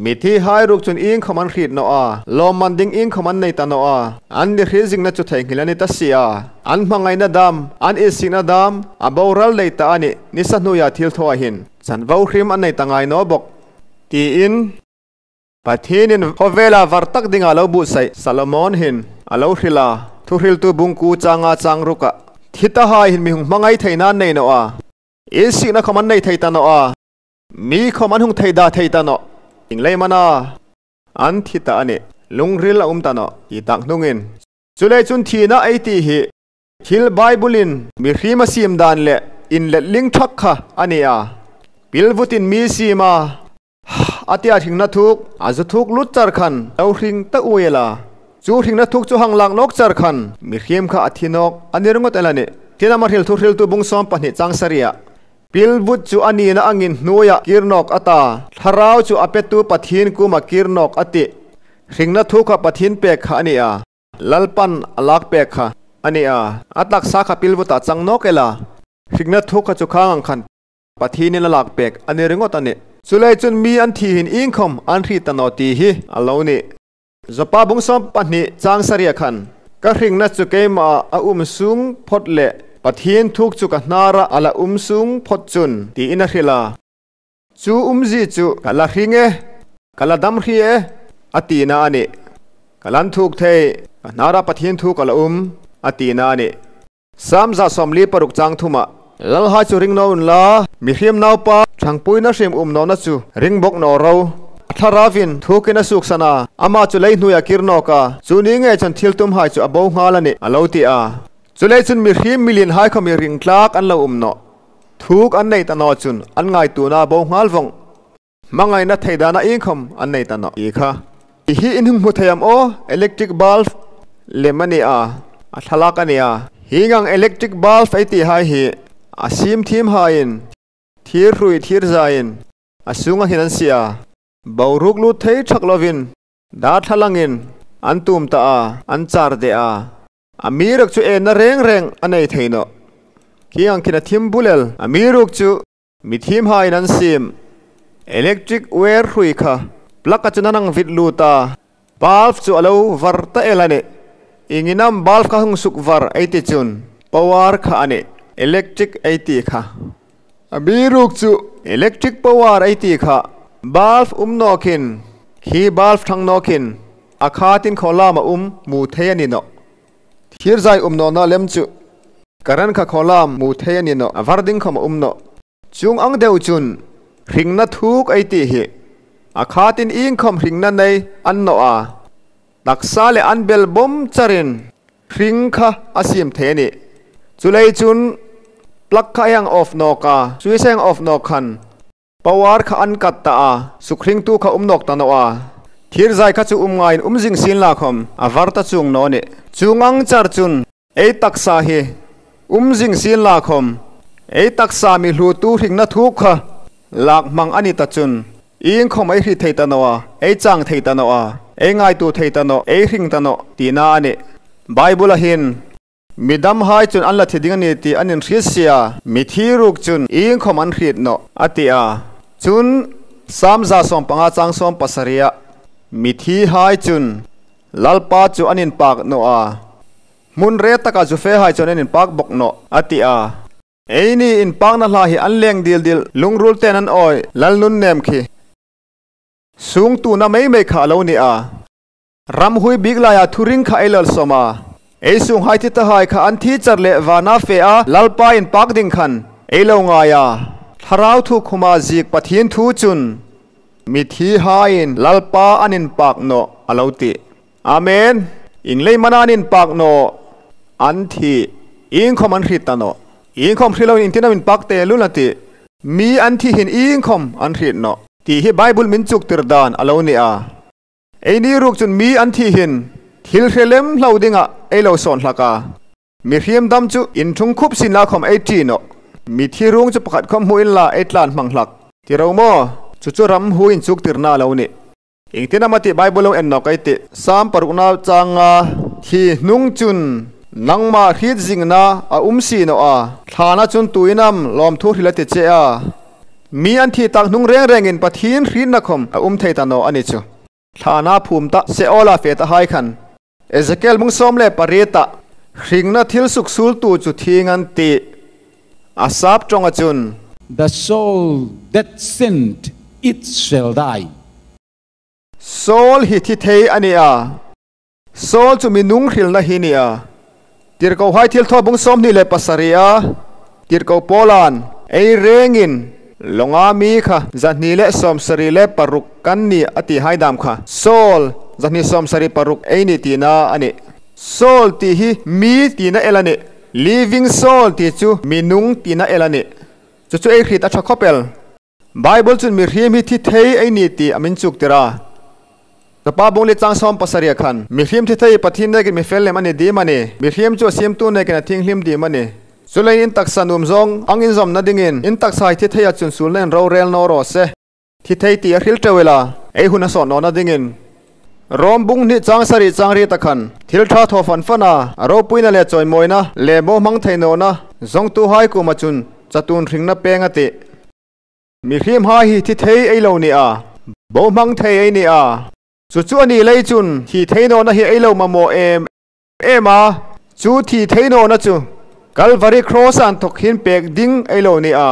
Mithi hai ruok chun iengkhom an hriet naw a, lawmman ding iengkhom an nei ta naw a. An ni hriet zingna chu theinghil a ni ta si a. An hmangaina dam, an isikna dam, a boral lei ta a nih, nisa hnuoia thil thaw a hin chanvo hrim an nei ta ngai naw bawk. Tiin, Pathienin khawvela var tak dinga lo buotsai Solomon hin a lo hril a, Thuhriltu bung kuo chang nga chang ruka, thi ta hai hin mi hung hmangai theina an nei naw a, isikna khom an nei thei ta naw a, mi khom an hung theida thei ta nawh. Iengleiin am a na, an thi ta a nih, lungril a um ta nawh, ti tak hnungin. Chuleiin chun thina ei ti hi, thil Bible-in mihriem a siem dan le inletling thak kha a ni a. Pilvutin mi siem a, a tia hringna thuk, a zu thuk lut char khan lo hring ta uai el a. Chu hringna thuk chu hang lak nawk char khan mihriem kha a thi nawk a ni ringawt el a nih. Tin, ama hril Thuhriltu bung sawm pahni chang saria, pilvut chu a nina angin hnuoia kir nawk a ta, thlarau chu a petu Pathien kuoma kir nawk a tih. Hringna thuk kha Pathien pek kha a ni a, Lalpan a lak pek kha a ni a, a taksa kha pilvuta chang nawk el a. Hringna thuk kha chu khang ang khan Pathienin a lak pek a ni ringawt a nih. Chuleiin chun mi an thi hin iengkhom an hriet ta naw ti hi a lo nih. Joba bung sawm pahni chang saria khan, ka hringna chu keimah a um sung phot le Pathien thuk chu ka hnara a la um sung phot chun, tiin a hril a. Chu umzie chu ka la hring e, ka la dam hri e, a tina a nih. Ka la inthuk thei, ka hnara Pathien thuk a la um, a tina a nih. Sam za sawmli paruk chang thuma, lalhai chu ring naw unla, mihriem naupa ṭhangpuina hriem um nawna chu ring bawk naw ro. A thlarauvin thukin a suksan a, ama chu lei hnuoia kir nawk a, chu ni ngei chun thil tum hai chu a bo nghal a nih, a lo ti a. Chuleiin chun mihriem milienhai khom hi ring tlak an lo um nawh. Thuk an nei ta naw chun an ngaituona bo nghal vawng. Hmangaina theidana iengkhom an nei ta nawh ti kha. Hi in hung hmu thei am aw, electric bulb lem a ni a, a thlalak a ni a. Hieng ang electric bulb ei ti hai hi a siem thiem haiin, thir hrui thir zain a sunga hin an sie a. Boruok lut thei ṭhak lovin, darthlalang in an tum ta a, an char de a. Amiruokchu enna reng reng a nei thei nawh. Khi ang khin a thim bul el, amiruokchu mi thiem haiin an siem electric wire hrui kha plug-a chun an hang vit lut a, bulb chu a lo var ta el a nih. Ieng am bulb kha hung sukvar ei ti chun power kha a nih, electric ei ti kha. Amiruokchu electric power ei ti kha bulb um nawkin, khi bulb ṭhang nawkin, a khatin khawlam a um hmu thei a ni nawh. Thirzai um nawna lem chu current kha khawlam hmu thei a ni nawh, a var ding khawm a um nawh. Chuong ang deu chun hringna thuk ei ti hi a khatin iengkhawm hringna nei a ni naw a. Taksa le an bel bawm charin hring kha a siem thei a nih. Chuleiin chun plug kha ei hang off nawk a, switch ei hang off nawk khan power kha a cut ta a, sukhringtu kha um nawk ta naw a. Thirzai kha chu um ngaiin um zing sienla khawm a var ta chuong naw nih. Chuong ang char chun ei taksa hi um zing sienla khawm, ei taksa mi hlutu hringna thuk kha lak hmang a ni ta chun, iengkhawm ei hriet thei ta naw a, ei chang thei ta naw a, ei ngaituo thei ta nawh, ei hring ta nawh tina a nih. Bible-a hin, midamhai chun an la thi ding a nih ti an inhriet si a, mithi ruok chun iengkhawm an hriet nawh a ti a. Chun Sam za sawmpanga chang sawmpasari-a, mithihai chun Lalpa chu an inpak nawh a, hmun re taka zu fehai chun an inpak bawk nawh a ti a. Eini inpakna hla hi an leng dil dil, lungruolte'n an awi, lal nunnem khi sungtuona mei mei kha a lo ni a. Ramhuoi bik laia thuring kha ei lo sawm a. Ei sunghai thi tahai kha an thi char le vana fea Lalpa inpak ding khan ei lo ngai a. Thlarau thukhuma ziek Pathien thu chun mithihaiin Lalpa an inpak nawh a lo ti. Amen. Ieng leiin am an inpak nawh? An thi. Iengkhawm an hriet ta nawh. Iengkhawm hre loin iengtin am inpak te lul a tih. Mi an thi hin iengkhawm an hriet nawh ti hi Bible min chuktir dan a lo ni a. Eini ruok chun mi an thi hin thil hre lem hlau dinga ei lo sawn hlak a. Mihriem dam chu inṭhung khup sienla khawm ei ṭi nawh. Mithi ruong chu pakhat khawm hmu inla ei tlan hmang hlak ti ro maw? Chu chu ramhuoi inchuktirna a lo nih. Iengtin am a tih Bible lo en nawk ei tih. Sam parukna changa, thi hnung chun nangma hriet zingna a um si naw a. Thlana chun tuin am lawmthu hril a ti che a. Mi an thi tak hnung reng rengin Pathien hrietna khawm a um thei ta naw a ni chu. Thlana phum ta Seola fe tahai khan Ezekiel bung sawm le pariet-a hringna thil suksuoltu chu thieng an tih. A sap ṭawnga chun, "The soul that sinneth, it shall die." Soul hi thi thei a ni a. Soul chu mi nung hrilna hi a ni a. Tirkohai thilthaw bung sawmhni le pasari-a, tirko Paulan, "Ei rengin lawnga mi kha zahni le sawmsari le paruk kan ni," a tihai dam kha, soul zahni sawmsari paruk ei ni tina a nih. Soul ti hi mi tina el a nih. Living soul ti chu mi nung tina el a nih. Chu chu ei hriet a ṭha khawp el. Bible chun mihriem hi thi thei ei ni ti a min chuktir a. Chapa bung li chang sawm pasari-a khan, mihriem thi thei Pathien nekin mi fel lem a ni dim a nih. Mihriem chu a siemtu nekin a thienghlim dim a nih. Chuleiin in taksa nuom zawng ang inzawmna dingin, in taksa hi thi theia chun suolna inrorel naw raw se. Thi thei ti a hril ṭeu el a, ei hun a sawt nawna dingin. Rom bung hni chang sari chang riet-a khan, thil ṭha thaw fan fana, a ropuina le chawimawina le bohmang thei nawna zawngtuhai kuoma chun chatuon hringna pêng a tih. Mihriemhai hi thi thei ei lo ni a, bohmang thei ei ni a. Chu chu a ni lei chun thi thei nawna hi ei lo mamaw em em a. Chu thi thei nawna chu Calvary Cross-a inthawk hin pêk ding ei lo ni a.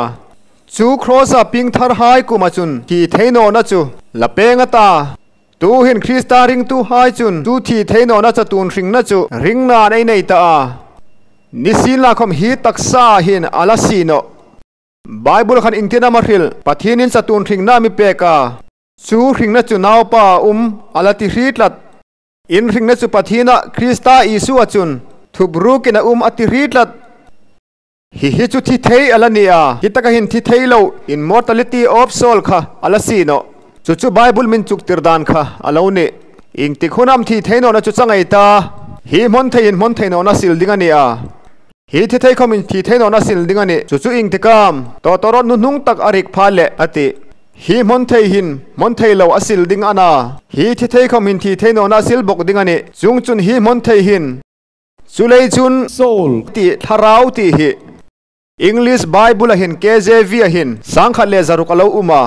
Chu Cross-a piengtharhai kuoma chun thi thei nawna chu la pêng a ta. Tuhin Krista ringtuhai chun chu thi thei nawna chatuon hringna chu ringnain ei nei ta a. Nisienlakhawm hi taksa hin a la sie nawh. Bible khan iengtin am a hril, Pathienin chatuon hringna a mi pêk a. Chu hringna chu Naupa-a um a la ti hri tlat. In hringna chu Pathiena Krista Isua chun thuprukin a um a ti hri tlat. Hi hi chu thi thei a la ni a. Hi taka hin thi thei lo, immortality of soul kha a la sie nawh. Chu chu Bible min chuktir dan kha a lo nih. Iengtik hun am thi thei nawna chu chang ei ta. Hi hmawn thei hin hmawn thei nawna sil ding a ni a. Hi thi thei khawmin thi thei nawna sil ding a nih. Chu chu iengtik am? Tawtawrawt nuhnung tak a rik pha leh a tih. Hi hmawn thei hin hmawn thei lo a sil ding a na. Hi thi thei khawmin thi thei nawna sil bawk ding a nih. Chuongchun hi hmawn thei hin. Chuleiin chun soul ti thlarau ti hi English Bible-a hin K J V-a hin sangkhat le zaruk a lo um a.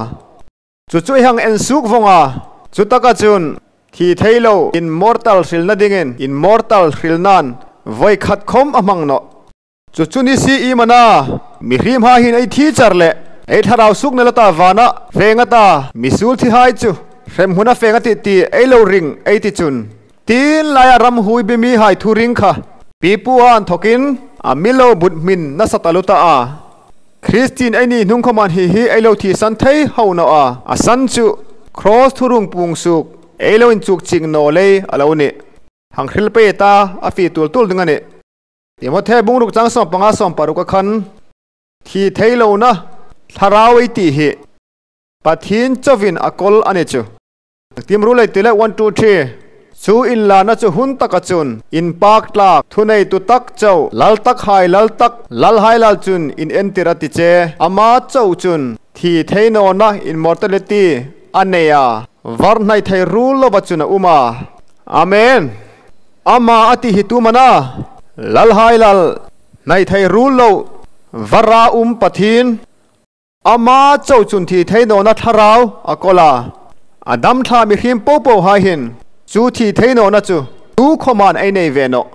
Chu chu ei hang en suok vawng a. Chu taka chun Thi thei lo, immortal hrilna dingin, immortal hrilna'n voi khat khom a hmang nawh. Chu chu ni si iem a na, mihriemhai hin ei thi char le ei thlarau suokna la ta vana fe nga ta, misuol thihai chu hremhmuna fe nga ti ti ei lo ring ei ti chun, tin laia ram huoibi mihai thu ring kha, pipu an thokin a mi lo but hmin nasa ta lu ta a. Christian ei ni hnung khoman hi hi ei lo thisan thei ho naw a, a san chu cross thurung puong suok ei lo inchuk ching naw lei a lo nih. Hang hril pei ta, a fie tuol tuol ding a nih. Timothe bung ruk chang sawm panga sawm paruk a khan, thi thei lona thlarau ei ti hi Pathien chauin a kawl a ni chu. Tim ru lei ti le one, two, three. Chu inlana chu hun taka chun inpak tlak, thuneitu tak chau, lal takhai lal tak, lalhai lal chun inentir a ti che. Ama chau chun thi thei nawna immortality a nei a, var hnai thei ruol lova chun a um a. Amen. Ama a ti hi tu am a na, lalhai lal, hnai thei ruol lo, vara um Pathien, ama chau chun thi thei nawna thlarau a kawl a. A dam thla mihriem popohai hin chu thi thei nawna chu tu khoman ei nei ve nawh.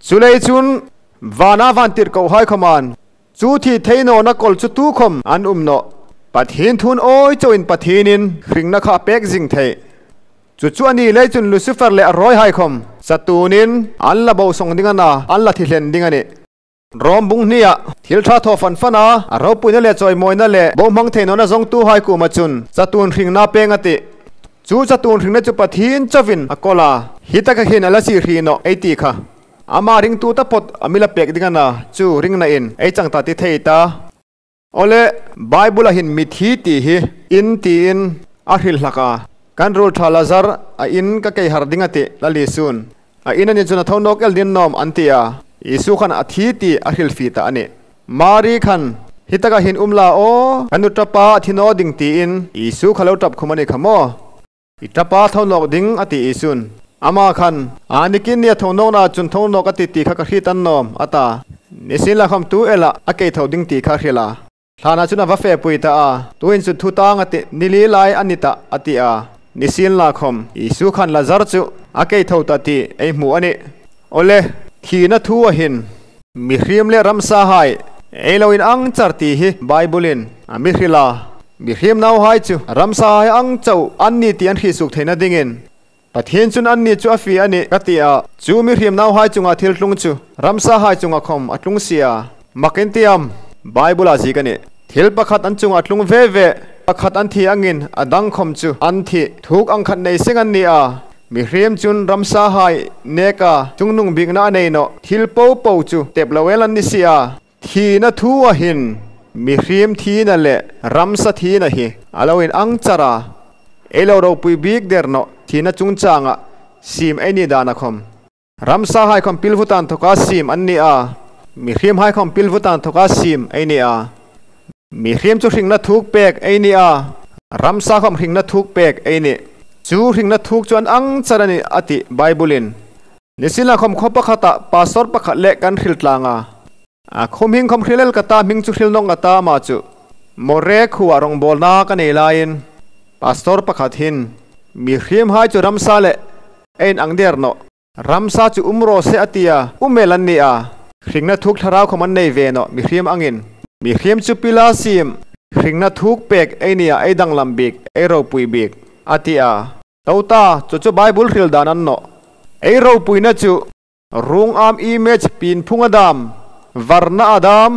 Chuleiin chun vana vantirkohai khoman chu thi thei nawna kawl chu tu khom an um nawh. Pathien thu'n awi chauin Pathienin hringna kha a pek zing thei. Chu chu a ni lei chun Lucifer le a rawihai khom chatuonin an la bo sawng ding a na, an la thi hlen ding a nih. Rom bung hnia thil ṭha thaw fan fana a ropuina le chawimawina le bohmang thei nawna zawngtuhai kuoma chun chatuon hringna pêng a tih. Chu chatuon hringna chu Pathien chauin a kawl a, hi taka hin a la sie hri nawh ei ti kha. Ama ringtu taphawt a mi la pek ding a na, chu ringnain ei chang ta ti thei ta. Awle, Bible-a hin mithi ti hi in tiin a hril hlak a. Kan ruol ṭha Lazar a in ka keihar ding a tih, Lal Isu'n. A in a ni chun a tho nawk el ding annawm an ti a. Isu khan a thi ti a hrilfie ta a nih. Mari khan, hi taka hin um la aw, ka nu ṭapa a thi naw ding tiin Isu kha lo ṭap khum a ni kha maw. I ṭapa tho nawk ding a ti Isu'n. Ama khan, a ni khin nia tho nawkna chun tho nawk a ti ti kha ka hriet annawm a ta. Nisienlakhawm tu ela a kei tho ding ti kha a hril a. Thlana chun a va fepui ta a, tuhin chu thu tang a tih, ni li lai a ni tah a ti a. Nisienlakhawm Isu khan Lazar chu a kei tho ta ti ei hmu a nih. Awle, thina thua hin mihriem le ramsahai ei lo inang char ti hi Bible-in a mi hril a. Mihriem nauhai chu ramsahai ang chau an ni ti an hriet suok theina dingin Pathien chun anni chu a fie a nih ka ti a. Chu mihriem nauhai chunga thil tlung chu ramsahai chunga khom a tlung si a. Mak in ti am, Bible-a ziek a nih. Thil pakhat an chunga tlung ve ve, pakhat an thi angin a dang khom chu an thi thuk ang khat nei seng an ni a. Mihriem chun ramsahai neka chungnung biekna a nei nawh. Thil popo chu tep lo el an ni si a. Thina thua hin mihriem thina le ramsa thina hi a lo inang char a. Ei lo ropui bik der nawh, thina chungchanga siem ei ni dana khom. Ramsahai khom pilvuta inthoka siem an ni a. Mihriemhai khom pilvuta inthoka siem ei ni a. Mihriem chu hringna thuk pek ei ni a. Ramsa khom hringna thuk pek ei nih. Chu hringna thuk chu an ang char a nih a ti Bible-in. Nisienlakhawm khaw pakhata pastor pakhat le kan hril tlang a. A khuo hming khom hril el ka ta, hming chu hril nawk ka ta ama chu. Moreh khuoa rawngbawlna ka nei laiin pastor pakhat hin mihriemhai chu ramsa le ei inang der nawh. Ramsa chu um raw se a ti a, um el an ni a. Hringna thuk thlarau khom an nei ve nawh, mihriem angin. Mihriem chu pila siem, hringna thuk pek ei ni a, ei danglam bik, ei ropui bik, a ti a. To ta, chu chu Bible hril dan a ni nawh. Ei ropuina chu ruong am, image, pinphunga dam, varna a dam,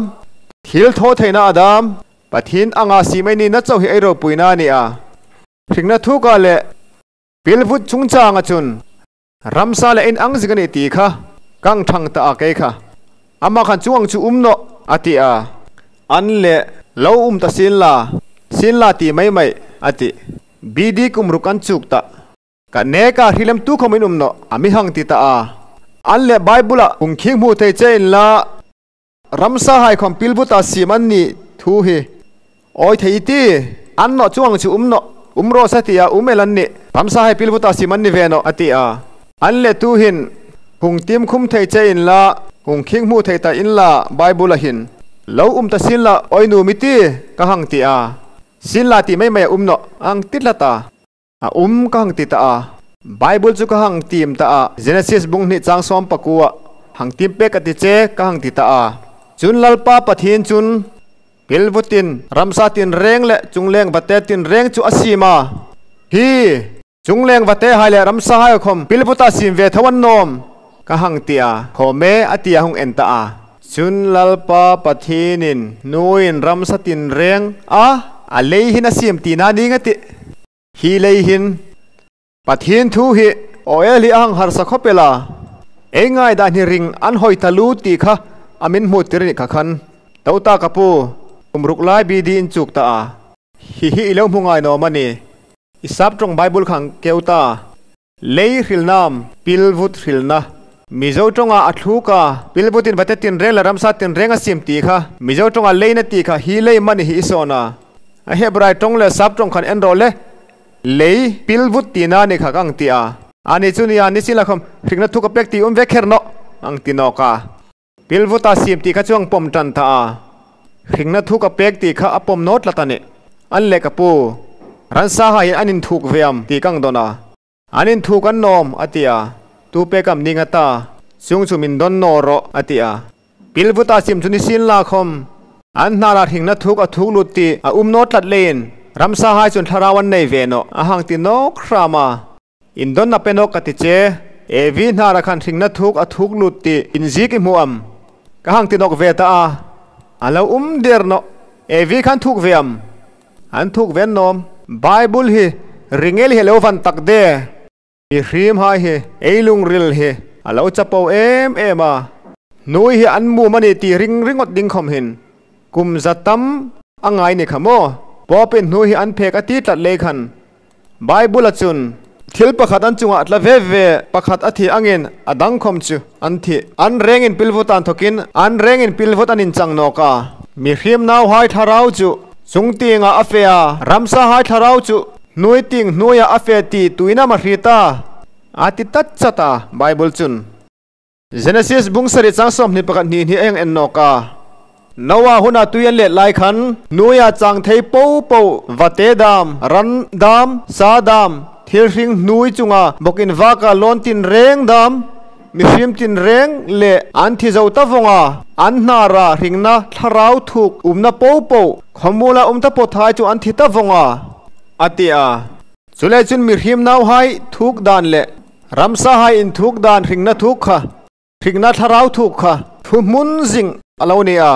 thil thaw theina a dam, Pathien anga siem ei nina chau hi ei ropuina a ni a. Hringna thuka le pilvut chungchanga chun ramsa le ei inang zing a nih ti kha ka hang ṭhang ta a kei kha. Ama khan chuong ang chu um nawh a ti a. An leh lo um ta sienla, sienla ti mai mai a tih. B D kum ruk an chuk ta. Ka neka hrilem tu khom in um nawh a mi hang ti ta a. An leh Bible-a hung khieng hmu thei che inla, ramsahai khom pilvuta siem an ni thu hi awi thei i ti. An nawh, chuong ang chu um nawh, um raw se a ti a, um el an nih. Ramsahai pilvuta siem an ni ve nawh a ti a. An leh tuhin hung tiem khum thei che inla, hung khieng hmu thei ta inla, Bible-a hin lo um ta sienla awi nuom i ti ka hang ti a. Sienla ti mai mai a um nawh a hang ti tlat a. A um ka hang ti ta a. Bible chu ka hang tiem ta a, Genesis bung hni chang sawm pakuo a hang tiem pek ka ti che, ka hang ti ta a. Chun Lalpa Pathien chun, Pilvutin ramsa tinreng le chungleng vate tinreng chu a siem a. Hi chungleng vate hai le ramsa hai khom pilvuta siem ve tho an nawm, ka hang ti a. Khawm e, a ti a hung en ta a. Chun Lalpa Pathienin, Hnuoiin ramsa tinreng a, a lei hin a siem tina ning a tih. Hi lei hin Pathien thu hi aw el hi a hang harsa khawp el a. Ei ngaidan hi ring an hoi taluo ti kha a min hmu tir ni kha khan. Tota ka pu, kum ruk lai B D in chuk ta a. Hi hi i lo hmu ngai naw am a ni? I sap ṭawng Bible kha hang keu ta. Lei hrilna am, pilvut hrilna? Mizo ṭawnga a thluk a, pilvutin vate tinreng le ramsa tinreng a siem ti kha, Mizo ṭawnga lei a na ti kha, hi lei am a ni hi i sawn a. A Hebrai ṭawng le sap ṭawng khan en rawh le, lei pilvut tina ni kha ka hang ti a. A ni chu nia, nisienlakhom hringna thu ka pek ti um ve kher nawh, hang ti nawk a. Pilvuta siem ti kha chu hang pawm ṭan ta a. Hringna thu ka pek ti kha a pawm naw tlat a nih. An le ka pu, ramsa hai hin an inthuk ve am ti ka hang dawn a. An inthuk an nawm, a ti a. Tu pek am ning a ta, chuong chu min dawn naw rawh, a ti a. Pilvuta siem chu nisienlakhom an hnara hringna thuk a thuk lut ti a um naw tlat leiin ramsa hai chun thlarau an nei ve nawh, a hang ti nawk hram a. Indawnna pe nawk ka ti che. Evi hnara khan hringna thuk a thuk lut ti inziek i hmu am? Ka hang ti nawk ve ta a. A lo um der nawh. Evi khan thuk ve am? An thuk ve an nawm. Bible hi ring el hi a lo van tak de. Mihriem hai hi ei lungril hi a lo chapo em em a. Hnuoi hi an mum a ni ti ring ringawt ding khom hin kum za tam a ngai ni kha maw. Pope-in hnuoi hi an phek a ti tlat lei khan, Bible-a chun, thil pakhat an chunga a tla ve ve, pakhat a thi angin a dang khom chu an thi. An rengin pilvut an thokin, an rengin pilvut an inchang nawk a. Mihriem nauhai thlarau chu chung tienga a fe a, ramsa hai thlarau chu hnuoi tieng hnuoia a fe ti tuin am a hriet a? A ti ta chat a, Bible chun. Genesis bung sari chang sawmhni pakhat hni hni ei hang en nawk a. Noa huna tui an let lai khan, hnuoia chang thei po po, vate dam, ran dam, sa dam, thil hring hnuoi chunga bawkin vaka lawn tinreng dam, mihriem tinreng le an thi zo ta vawng a, an hnara hringna thlarau thuk umna po po, khawmuola um taphawt hai chu an thi ta vawng a, a ti a. Chuleiin chun mihriem nauhai thuk dan le ramsa hai inthuk dan hringna thuk kha, hringna thlarau thuk kha, thuhmun zing a lo ni a.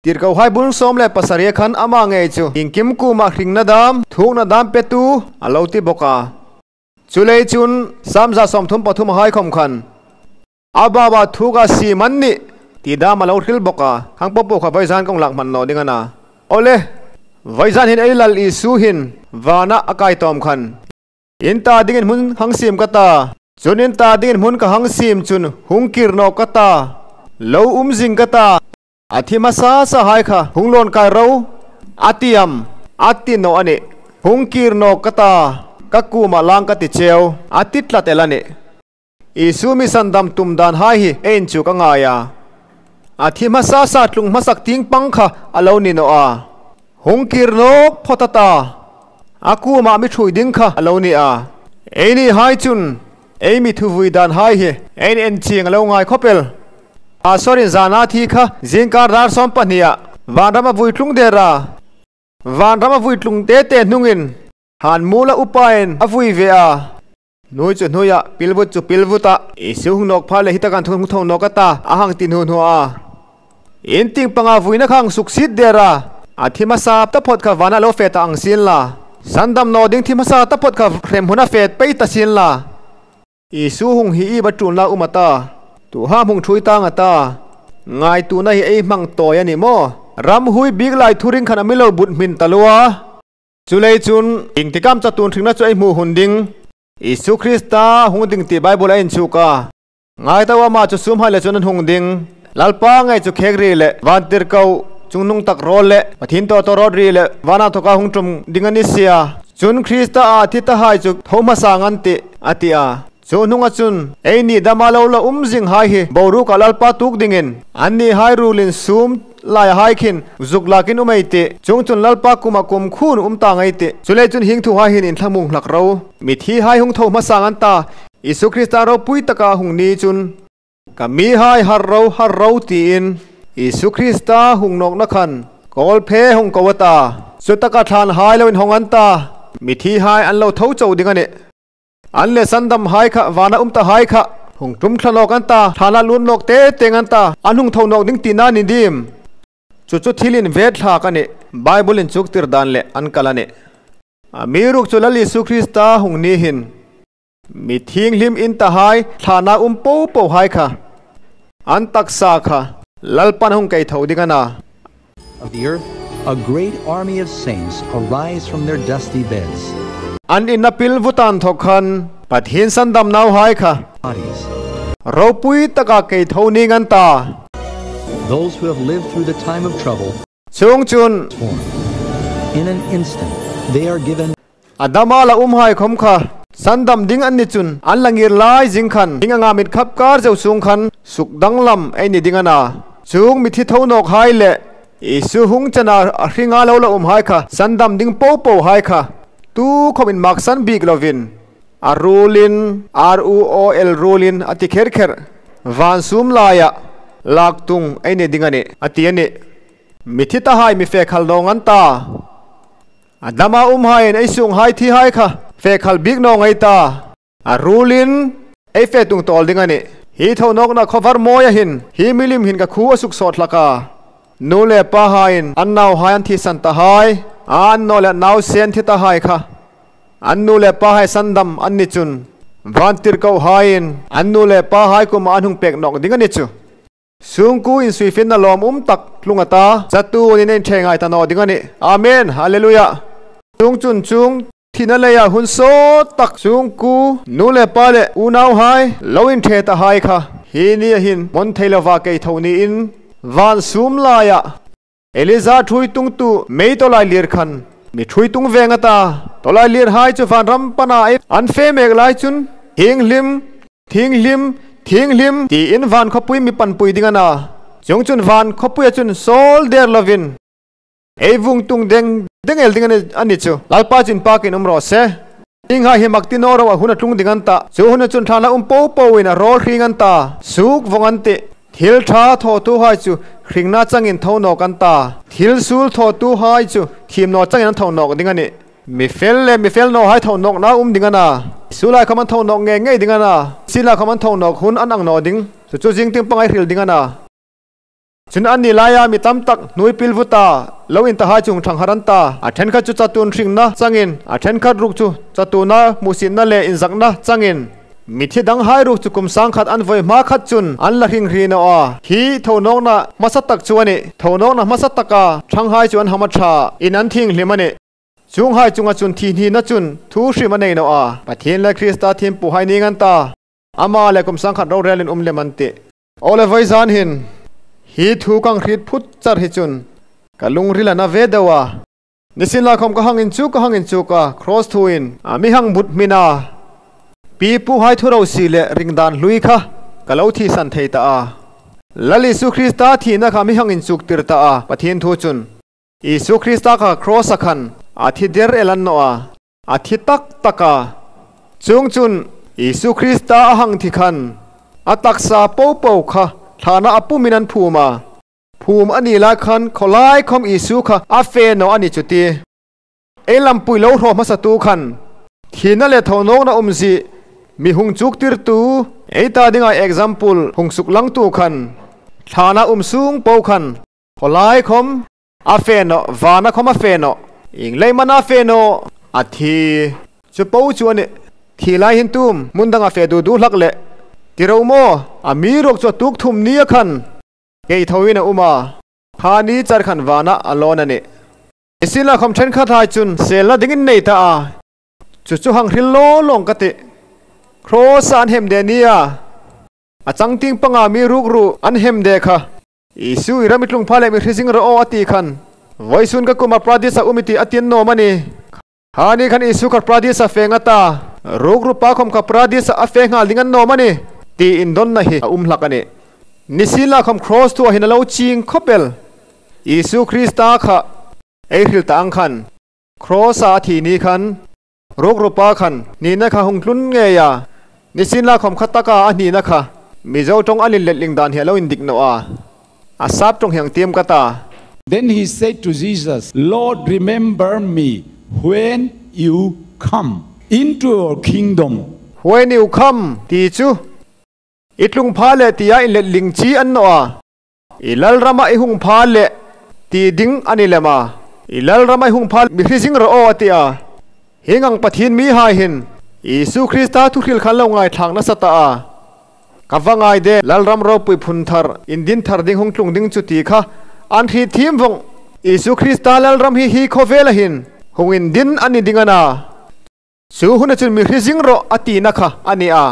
Tirkohai bung sawm le pasari khan ama ngei chu iengkim kuoma hringna dam, thukna dam petu a lo ti bawk a. Chuleiin chun Sam za sawmthum pathum hai khom khan, a bau a thuka siem an nih ti dam a lo hril bawk a. Khang po po kha vawizan kong lak hman naw ding a na. Awle, vawizan hin ei Lal Isu hin vana a kai tawm khan, in ta dingin hmun hang siem ka ta. Chun in ta dingin hmun ka hang siem chun hung kir nawk ka ta. Lo um zing ka ta. A thi hmasa sa hai kha hung lawn kai ro, a ti am? A ti naw a nih. Hung kir nawk ka ta, ka kuoma lang ka ti cheu, a ti tlat el a nih. Isu mi sandam tum dan hai hi ei inchuk a ngai a. A thi hmasa sa tlung hmasak tieng pang kha a lo ni naw a. Hung kir nawk phawt a ta, a kuoma mi ṭhuoi ding kha a lo ni a. Eini hai chun ei mi thuvui dan hai hi ei en chieng a lo ngai khawp el. Pastor-in zana thi kha zingkar dar sawm pahni-a vanram a vui tlung der a. Vanram a vui tlung te te hnungin han muola upain a vui ve a. Hnuoi chu hnuoia, pilvut chu pilvuta, Isu hung nawk pha le hi taka hung tho nawk ka ta, a hang ti hnu hnu a. In tieng panga vuina kha hang suksiet der a. A thi hmasa taphawt kha vana lo fe ta ang sien la, sandam naw ding thi hmasa taphawt kha hremhmuna fe pei ta sien la. Isu hung hi ieng am a ṭul na um a ta? Tu ham hung ṭhuoi tang a ta? Ngaituona hi ei hmang tawi a ni maw? Ram hui bik lai thuring khan a mi lo but hmin taluo a. Chuleiin chun iengtik am chatuon hringna chu ei hmu hun ding? Isu Krista hung ding ti Bible-a inchuk a. Ngai ta u, ama chu sum hai le chun an hung ding. Lalpa ngei chu khek ri le vantirko, chungnung tak rawl le Pathien tawtawrâwt ri le vana inthoka hung ṭum ding a ni si a. Chun Krista-a thi ta hai chu tho hmasa ang an tih, a ti a. Chu hnunga chun eini dama lo la um zing hai hi boruoka Lalpa tuok dingin anni hai ruolin sum laia hai khin zuk lakin um ei tih. Chuongchun Lalpa kuoma kumkhuoin um ta ngai ei tih. Chuleiin chun hieng thuhai hin inthlamuong hlak ro. Mithihai hung tho hmasa ngan ta. Isu Krista ropui taka hung ni chun, "Ka mihai, har ro, har ro," tiin Isu Krista hung nawkna khan kawlphe hung ko a ta. Chutaka thlanhai lo inhawng an ta. Mithihai an lo tho chau ding a nih. An le sandamhai kha, vana um tahai kha hung tum thla nawk an ta, thlana lut nawk te te ngan ta, an hung tho nawk ding tina ni diem? Chu chu thil invet thlak a nih. Bible inchuktir dan le an kal a nih. Amiruokchu Lal Isu Krista hung ni hin mi thienghlim in tahai, thlana um popo hai kha, an taksa kha Lalpan hung kei tho ding a na. Of the earth, a great army of saints arise from their dusty beds. An inna pilvuta inthawk khan Pathien sandam nauhai kha, bodies, ropui taka kei tho ning an ta. Those who have lived through the time of trouble, chuongchun, form. In an instant, they are given. Adama la umhai khom kha sandam ding an ni chun, an la ngir lai zing khan, hieng anga mit khap kar zo sung khan sukdanglam ei ni ding a na. Chuong mithi tho nawkhai le Isu hung chena a hringa lo la umhai kha, sandam ding popo hai kha, tu khom inmaksan bik lovin, a ruolin, R U O L ruolin a ti kher kher, van sum laia lak tung ei ni ding a nih, a ti a nih. Mithi tahai mi fe khal naw ngan ta. Adama umhaiin ei sunghai thihai kha fe khal bik naw ngai ta. A ruolin ei fe tung tawl ding a nih. Hi tho nawkna khawvar mawia hin hi milim hin ka khu a suk sawt hlak a. Nu le pahaiin an nauhai an thisan tahai, a an naw le nausen thi tahai kha, an nu le pahai sandam an ni chun, vantirkohaiin an nu le pahai kuoma an hung pek nawk ding a ni chu. Sungkuo insuifinna lawm um tak tlung a ta, chatuonin ei inṭhe ngai ta naw ding a nih. Amen. Hallelujah. Chuongchun chuong thina leia hun sawt tak sungkuo nu le pa le unauhai lo inṭhe tahai kha, hi nia hin hmun thei lova kei tho niin, van sum laia Elija ṭhuoi tungtu mei tawlailir khan mi ṭhuoi tung ve ngat a. Tawlailirhai chu vanram pana an fe mek lai chun, "Thienghlim, thienghlim, thienghlim," tiin van khawpui mi panpui ding a na. Chuongchun van khawpuia chun sawl der lovin ei vung tung deng deng el ding a ni, a ni chu. Lalpa chu inpakin um raw se. Hienghai hi mak ti naw ro, a hun a tlung ding an ta. Chu huna chun thlana um popoin a rawl hring an ta. Suk vawng an tih. Thil ṭha thawtuhai chu hringna changin tho nawk an ta. Thil suol thawtuhai chu thiem naw changin an tho nawk ding a nih. Mi fel le mi fel nawhai tho nawkna um ding a na. Suolhai khawm an tho nawk ngei ngei ding a na. Sienlai khawm an tho nawk hun an ang naw ding. Chu chu zing tieng pang ei hril ding a na. Chun anni laia mi tam tak hnuoi pilvuta lo in tahai chu hung ṭhanghar an ta. A ṭhenkhat chu chatuon hringna changin, a ṭhenkhat ruok chu chatuona hmusietna le inzakna changin, mithi danghai ruok chu kum sangkhat an voi hmakhat chun an la hringhri naw a. Hi tho nawkna hmasa tak chu a nih. Tho nawkna hmasa taka ṭhanghai chu an hamṭha in an thienghlim a nih. Chuonghai chunga chun thi hnina chun thu hrim a nei naw a. Pathien le Krista thiempuhai ning an ta. Ama le kum sangkhat rorelin um lem an tih. Aw le, vawizan hin hi thu ka hriet phut char hi chun ka lungril a na ve deu a. Nisienlakhawm ka hang inchuk, ka hang inchuk a, cross thuin a mi hang but hmin a. Pi puhai thurosie le ringdan hlui kha ka lo thisan thei ta a. Lal Isu Krista thina kha mi hang inchuktir ta a, Pathien thu chun. Isu Krista kha cross-a khan a thi der el a ni naw a, a thi tak tak a. Chuongchun Isu Krista a hang thi khan a taksa popo kha thlana a pumin an phum a. Phum a ni lai khan khawlai khawm Isu kha a fe naw a ni chu ti. Ei lampui lo hraw hmasatu khan, thina le tho nawkna umzie mi hung chuktirtu, ei ta dinga example hung suklangtu khan, thlana um sung po khan, khawlai khawm a fe naw, vana khawm a fe naw, ieng leiin am a fe naw, a thi. Chu po chu a nih. Thi lai hin tu am, hmun danga fe du du hlak leh, ti ro maw, amiruokchu a tuok thum nia khan kei thoin a um a, kha ni char khan vana a lawn a nih. Nisienlakhawm ṭhenkhathai chun selna dingin nei ta a. Chu chu hang hril law lawng ka tih. Cross-a an hemde nia, a changtieng panga mi rukru an hemde kha, Isu, i ram i tlung pha leh mi hre zing rawh aw, a ti khan, vawisun ka kuoma Paradis-a um i tih, a ti naw am a ni? Kha ni khan Isu kha Paradis-a fe ngat a, rukru pa khawm kha Paradis-a a fe nghal ding a ni naw am a ni? Ti indonna hi a um hlak a nih. Nisienlakhawm cross thua hin a lo chieng khawp el. Isu Krista kha ei hril ta ang khan, cross-a a thi ni khan, rukrupa khan hnina kha hung tlun ngei a. Nisienlakhawm khataka a hnina kha Mizo ṭawng an inletling dan hi a lo indik naw a. A sap ṭawng hi ang tiem ka ta. Then he said to Jesus, "Lord, remember me when you come into your kingdom." "When you come" ti chu, "I tlung pha leh" tia inletling chi a ni naw a. "I Lalrama i hung pha leh" ti ding a ni lem a. "I Lalrama i hung pha leh mi hre zing rawh aw," a ti a. Hieng ang Pathien mihai hin Isu Krista thuhril kha an lo ngaithlak nasa ta a. Ka va ngai de, Lalram ropui phun thar, indin thar ding hung tlung ding chu ti kha an hriet thiem vawng. Isu Krista Lalram hi hi khawvela hin hung indin a ni ding a na. Chu huna chun mi hre zing rawh a tina kha a ni a.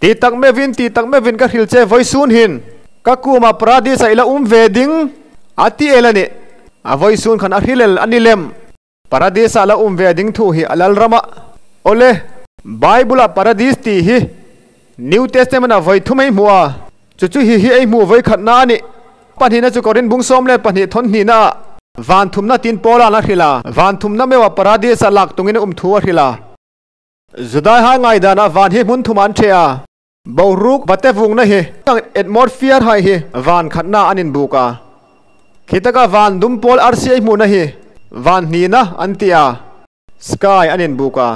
Ti tak meuin, ti tak meuin ka hril che, vawisun hin ka kuoma Paradis-a i la um ve ding a ti el a nih. A vawisun khan a hril el a ni lem. Paradis-a la um ve ding thu hi a Lalrama. Awle, Bible-a Paradis ti hi New Testament-a voi thum ei hmu a. Chu chu hi hi ei hmu voi khatna a nih. Pahnina chu Korin bung sawm le pahni thawn hnina-a van thumna tiin Paula'n a hril a. Van thumna meuah Paradis-a lak tungin um thu a hril a. Judaihai ngaidana van hi hmun thuma an ṭhe a. Boruok, vate vuongna hi, atmosphere-hai hi van khatna an inbuk a. Khitaka van dum pawl arsi ei hmuna hi van hnina an ti a. Sky an inbuk a.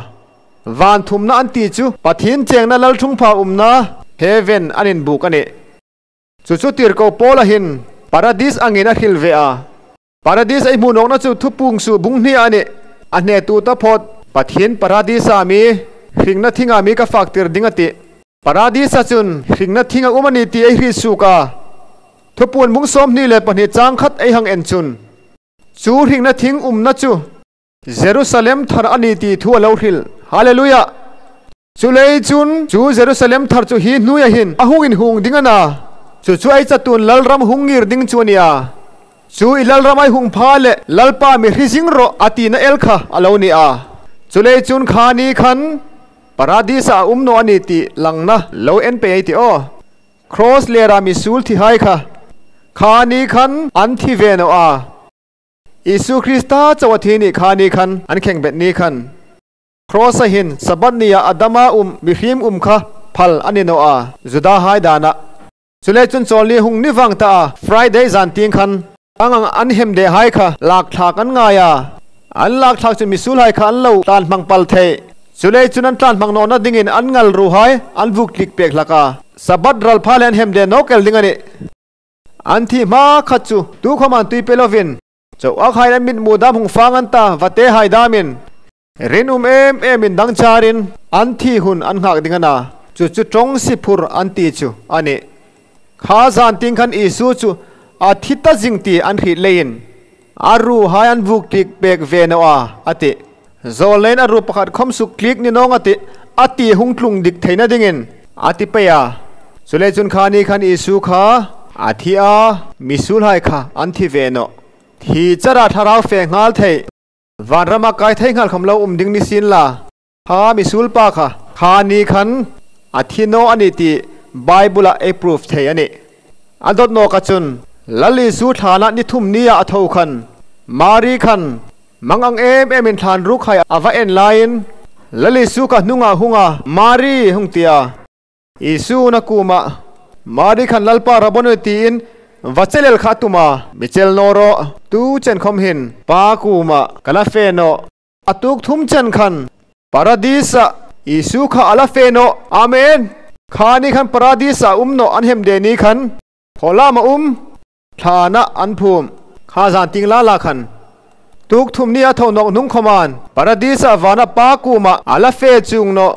Van thumna an ti chu Pathien chengna, lalṭhungpha umna, heaven an inbuk a nih. Chu chu tirko Paula hin Paradis angin a hril ve a. Paradis ei hmu nawkna chu Thupuong suok bung hnia a nih. A hnetu taphawt Pathien Paradis-a mi, hringna thinga mi ka faktir ding a tih. Paradis-a chun hringna thing a um a ni ti ei hriet suok a. Thupuon bung sawmhni le pahni chang khat ei hang en chun, chu hringna thing umna chu Jerusalem thar a ni ti thu a lo hril. Hallelujah! Chuleiin chun chu Jerusalem thar chu hi hnuoia hin a hung inhung ding a na. Chu chu ei chatuon Lalram hung ngir ding chu a ni a. Chu i Lalrama i hung pha leh Lalpa mi hre zing rawh a tina el kha a lo ni a. Chuleiin chun kha ni khan Paradis-a a um naw a ni ti langna lo en pei ei tih aw. Cross lera mi suol thihai kha, kha ni khan an thi ve naw a. Isu Krista chauh a thi ni kha ni khan an khengbet ni khan. Cross-a hin Sabbath nia Adama um, mihriem um kha phal a ni naw a, Judahai dana. Chuleiin chun chawlni hung ni vang ta a, Friday zan tieng khan ang ang an hemdehai kha lakthlak an ngai a. An lakthlak chun misuolhai kha an lo tlanhmang pal thei. Chuleiin chun an tlanhmang nawna dingin an ngal ruhai an vuok tlik pek hlak a. Sabbath ral pha leh an hemde nawk el ding a nih. An thi hma khat chu tukhawmin tui pe lovin, chauh akhai an mitmu dam hung fang an ta, vatehai damin rinum em emin dangcharin an thi hun an nghak ding a na. Chu chu ṭawngsi phur an ti chu a nih. Kha zan tieng khan Isu chu a thi ta zing ti an hriet leiin, a ruhai an vuok tlik pek ve naw a, a tih. Zawlneiin a ru pakhat khawm suk tlik ni nawng a tih, a ti hung tlung dik theina dingin a ti pei a. Chuleiin chun kha ni khan Isu kha a thi a, misuolhai kha an thi ve nawh. Thi chara thlarau fe nghal thei, vanrama kai thei nghal khawm lo um ding ni sien la, kha misuolpa kha kha ni khan a thi naw a ni ti Bible-a ei proof thei a nih. A dawt nawka chun Lal Isu thlana ni thum nia a tho khan, Mari khan mang ang em emin thlan rukhai a va en laiin, Lal Isu kha hnunga hunga, "Mari," hung ti a. Isu'n a kuomah, "Mari khan Lalpa, Rabboni," tiin va chel el kha a tum a. "Mi chel naw rawh, tu chen khawm hin Pa kuomah ka la fe nawh." A tuok thum chen khan Paradis-a Isu kha a la fe nawh. Amen. Kha ni khan Paradis-a um nawh, an hemde ni khan. Khawlam a um, thlana an phum. Kha zan tieng la la khan, tuok thum nia a tho nawk hnung khawmin Paradis-a vana Pa kuomah a la fe chuong nawh.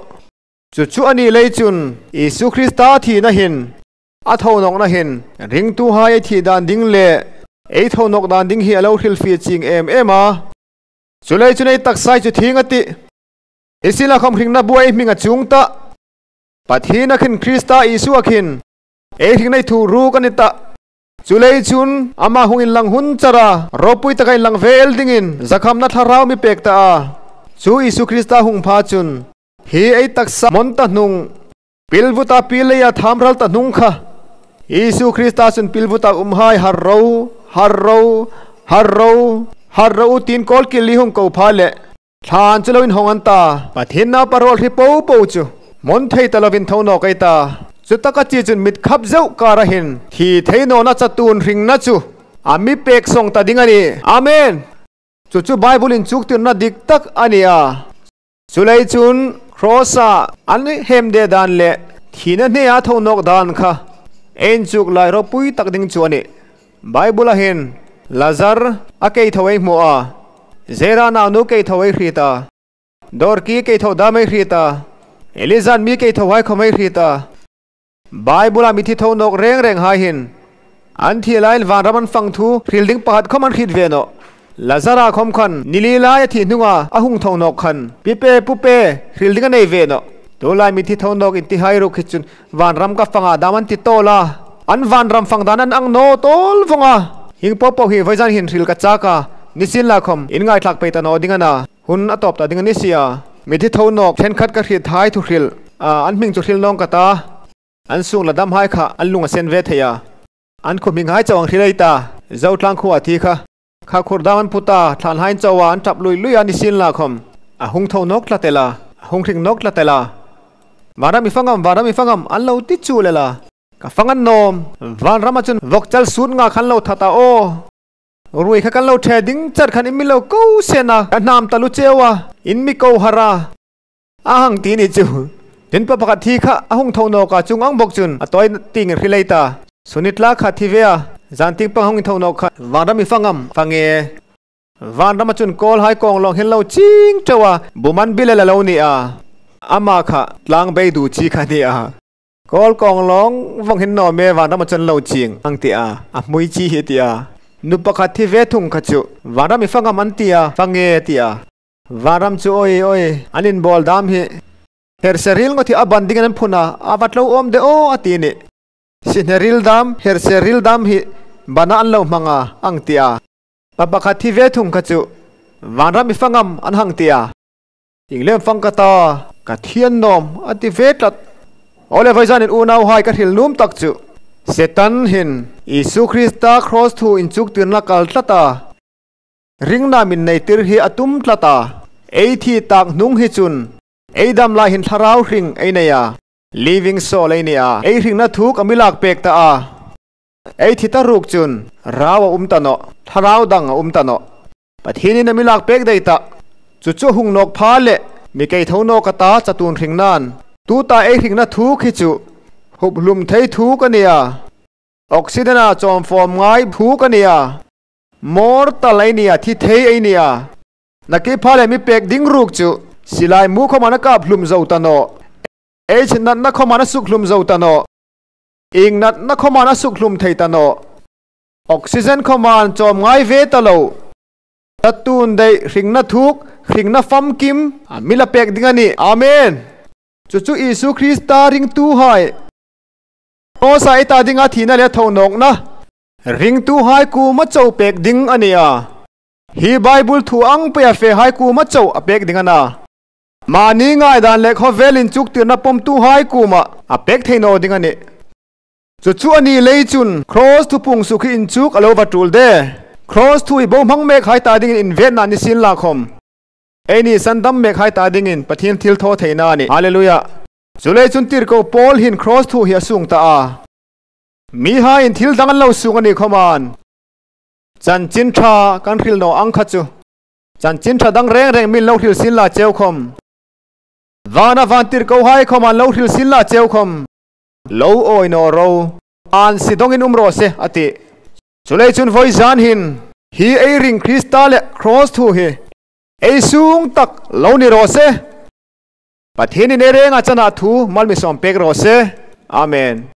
Chu chu a ni lei chun Isu Krista thina hin, a tho nawkna hin, ringtuhai ei thi dan ding le ei tho nawk dan ding hi a lo hrilfie chieng em em a. Chuleiin chun ei taksa chu thieng a tih. Nisienlakhawm hringna bu ei hming a chuong ta. Pathien a khin, Krista Isu a khin, ei hringna hi thuruok a ni ta. Chuleiin chun ama hung inlang hun chara ropui taka inlang ve el dingin zakhamna thlarau mi pek ta a. Chu Isu Krista hung pha chun hi ei taksa mawn ta hnung, pilvuta pi leia tham ral ta hnung kha, Isu Krista chun pilvuta umhai har ro, "Har ro, har ro, har ro," tiin kawl kil li hung ko pha leh, thlan chu lo inhawng an ta. Pathien naupa rawl hri po po chu hmun thei ta lovin tho nawk ei ta. Chutaka chie chun mit khap zeuh kara hin thi thei nawna chatuon hringna chu a mi pek sawng ta ding a nih. Amen. Chu chu Bible inchuktirna dik tak a ni a. Chuleiin chun cross-a an hemde dan le thina hneha tho nawk dan kha ei inchuk lai ropui tak ding chu a nih. Bible-a hin Lazar a kei tho ei hmu a, Jairus naunu kei tho ei hriet a, Dorki kei tho dam ei hriet a, Elijah mi kei tho hai khawm ei hriet a. Bible-a mi thi tho nawk reng reng hai hin an thi laiin vanram an fang thu hril ding pakhat khawm an hriet ve nawh. Lazar-a khawm khan ni li lai a thi hnunga a hung tho nawk khan pipe pupe hril ding a nei ve nawh. Tulai mi thi tho nawk inti hai ruok hi chun vanram ka fang a dam an ti tawl a. An vanram fang dan an ang naw tawl vawng a. Hieng po po hi vawizan hin hril ka chak a, nisienlakhawm in ngaithlak pei ta naw ding a na. Hun a tawp ta ding a ni si a. Mi thi tho nawk ṭhenkhat ka hriet hai thu hril, a, an hming chu hril nawng ka ta. An sung la dam hai kha an lung a sen ve thei a. An khuo hming hai chau ang hril ei ta. Zotlang khuoa thi kha, kha khur dam an put a, thlan hai an chau a, an ṭap lui lui a, nisienlakhawm a hung tho nawk tlat el a, a hung hring nawk tlat el a. "Vanram i fang am, vanram i fang am?" an lo ti chu lel a. "Ka fang a ni naw. Vanrama chun vawkchal sut nga khan lo that a aw. Ruoi kha kan lo ṭhe ding chat khan in mi lo ko seng a, ka hnam taluo cheu a, in mi ko har a," a hang ti ni chu. Tin, pa pakhat thi kha a hung tho nawka chuong ang bawk chun a tawi tieng hril ei ta. Sunitla kha thi ve a, zan tieng pang hung tho nawk kha, "Vanram i fang am?" "Fang e." "Vanrama chun kawl hai kawnglawng hin lo ching ṭeu a, bu man bil el a lo ni a. Ama kha tlang bei du chi kha ni a. Kawl kawnglawng vawng hin naw me vanrama chun lo ching ang," ti a. "A hmui chi hi," ti a. Nu pakhat thi ve thung kha chu, "Vanram i fang am?" an ti a. "Fang e," ti a. "Vanram chu awi awi an inbawl dam hi, her seril ngawt hi a ban dingin an phun a, a va tlo awm de aw," a ti ni. "Sinheril dam, her seril dam hi bana an lo hmang a ang," ti a. Pa pakhat thi ve thung kha chu, "Vanram i fang am?" an hang ti a. "Ieng lem fang ka ta, ka thi a ni naw am?" a ti ve tlat. Aw le, vawizanin unauhai, ka hril nuom tak chu, Setan hin Isu Krista cross thu inchuktirna kal tlat a, ringna min nei tir hi a tum tlat a. Ei thi tak hnung hi chun ei dam lai hin thlarau hring ei nei a, living soul ei ni a, ei hringna thuk a mi lak pek ta a. Ei thi ta ruok chun rau a um ta nawh, thlarau dang a um ta nawh. Pathienin a mi lak pek dai ta. Chu chu hung nawk pha leh mi kei tho nawk a ta, chatuon hringnain. Tuta ei hringna thuk hi chu huphlum thei thuk a ni a, oxygen-a chawm fawm ngai thuk a ni a, mortal ei ni a, thi thei ei ni a. Nakie pha leh mi pek ding ruok chu silai mu khawma a kap hlum zo ta nawh. Ei chin natna khawma a suk hlum zo ta nawh. Ieng natna khawma a suk hlum thei ta nawh. Oxygen khawma chawm ngai ve ta lo. Chatuon dei hringna thuk, hringna famkim a mi la pek ding a nih. Amen. Chu chu Isu Krista ringtuhai, cross-a ei ta dinga thina le tho nawkna ringtuhai kuoma chau pek ding a ni a. Hi Bible thu ang peia fehai kuoma chau a pek ding a na. Mani ngaidan le khawvel inchuktirna pawmtuhai kuoma a pek thei naw ding a nih. Chu chu a ni lei chun cross thu pung suk hi inchuk a lo va tul de. Cross thu hi bohmang mekhai ta dingin invetna ni sienla khawm, eini sandam mekhai ta dingin Pathien thilthawtheina a nih. Hallelujah. Chuleiin chun tirko Paul hin cross thu hi a suong ta a. Mihaiin thil dang an lo suong a ni khawmin, Chanchin Ṭha kan hril naw ang kha chu, Chanchin Ṭha dang reng reng min lo hril sienla cheu khawm, vana vantirkohai khawmin lo hril sienla cheu khawm, lo awi naw ro, an si dongin um raw se a tih. Chuleiin chun vawizan hin hi ei ring Krista le cross thu hi ei suong tak lo ni raw se. Pathienin ei renga chana thu mal mi sawm pek raw se. Amen.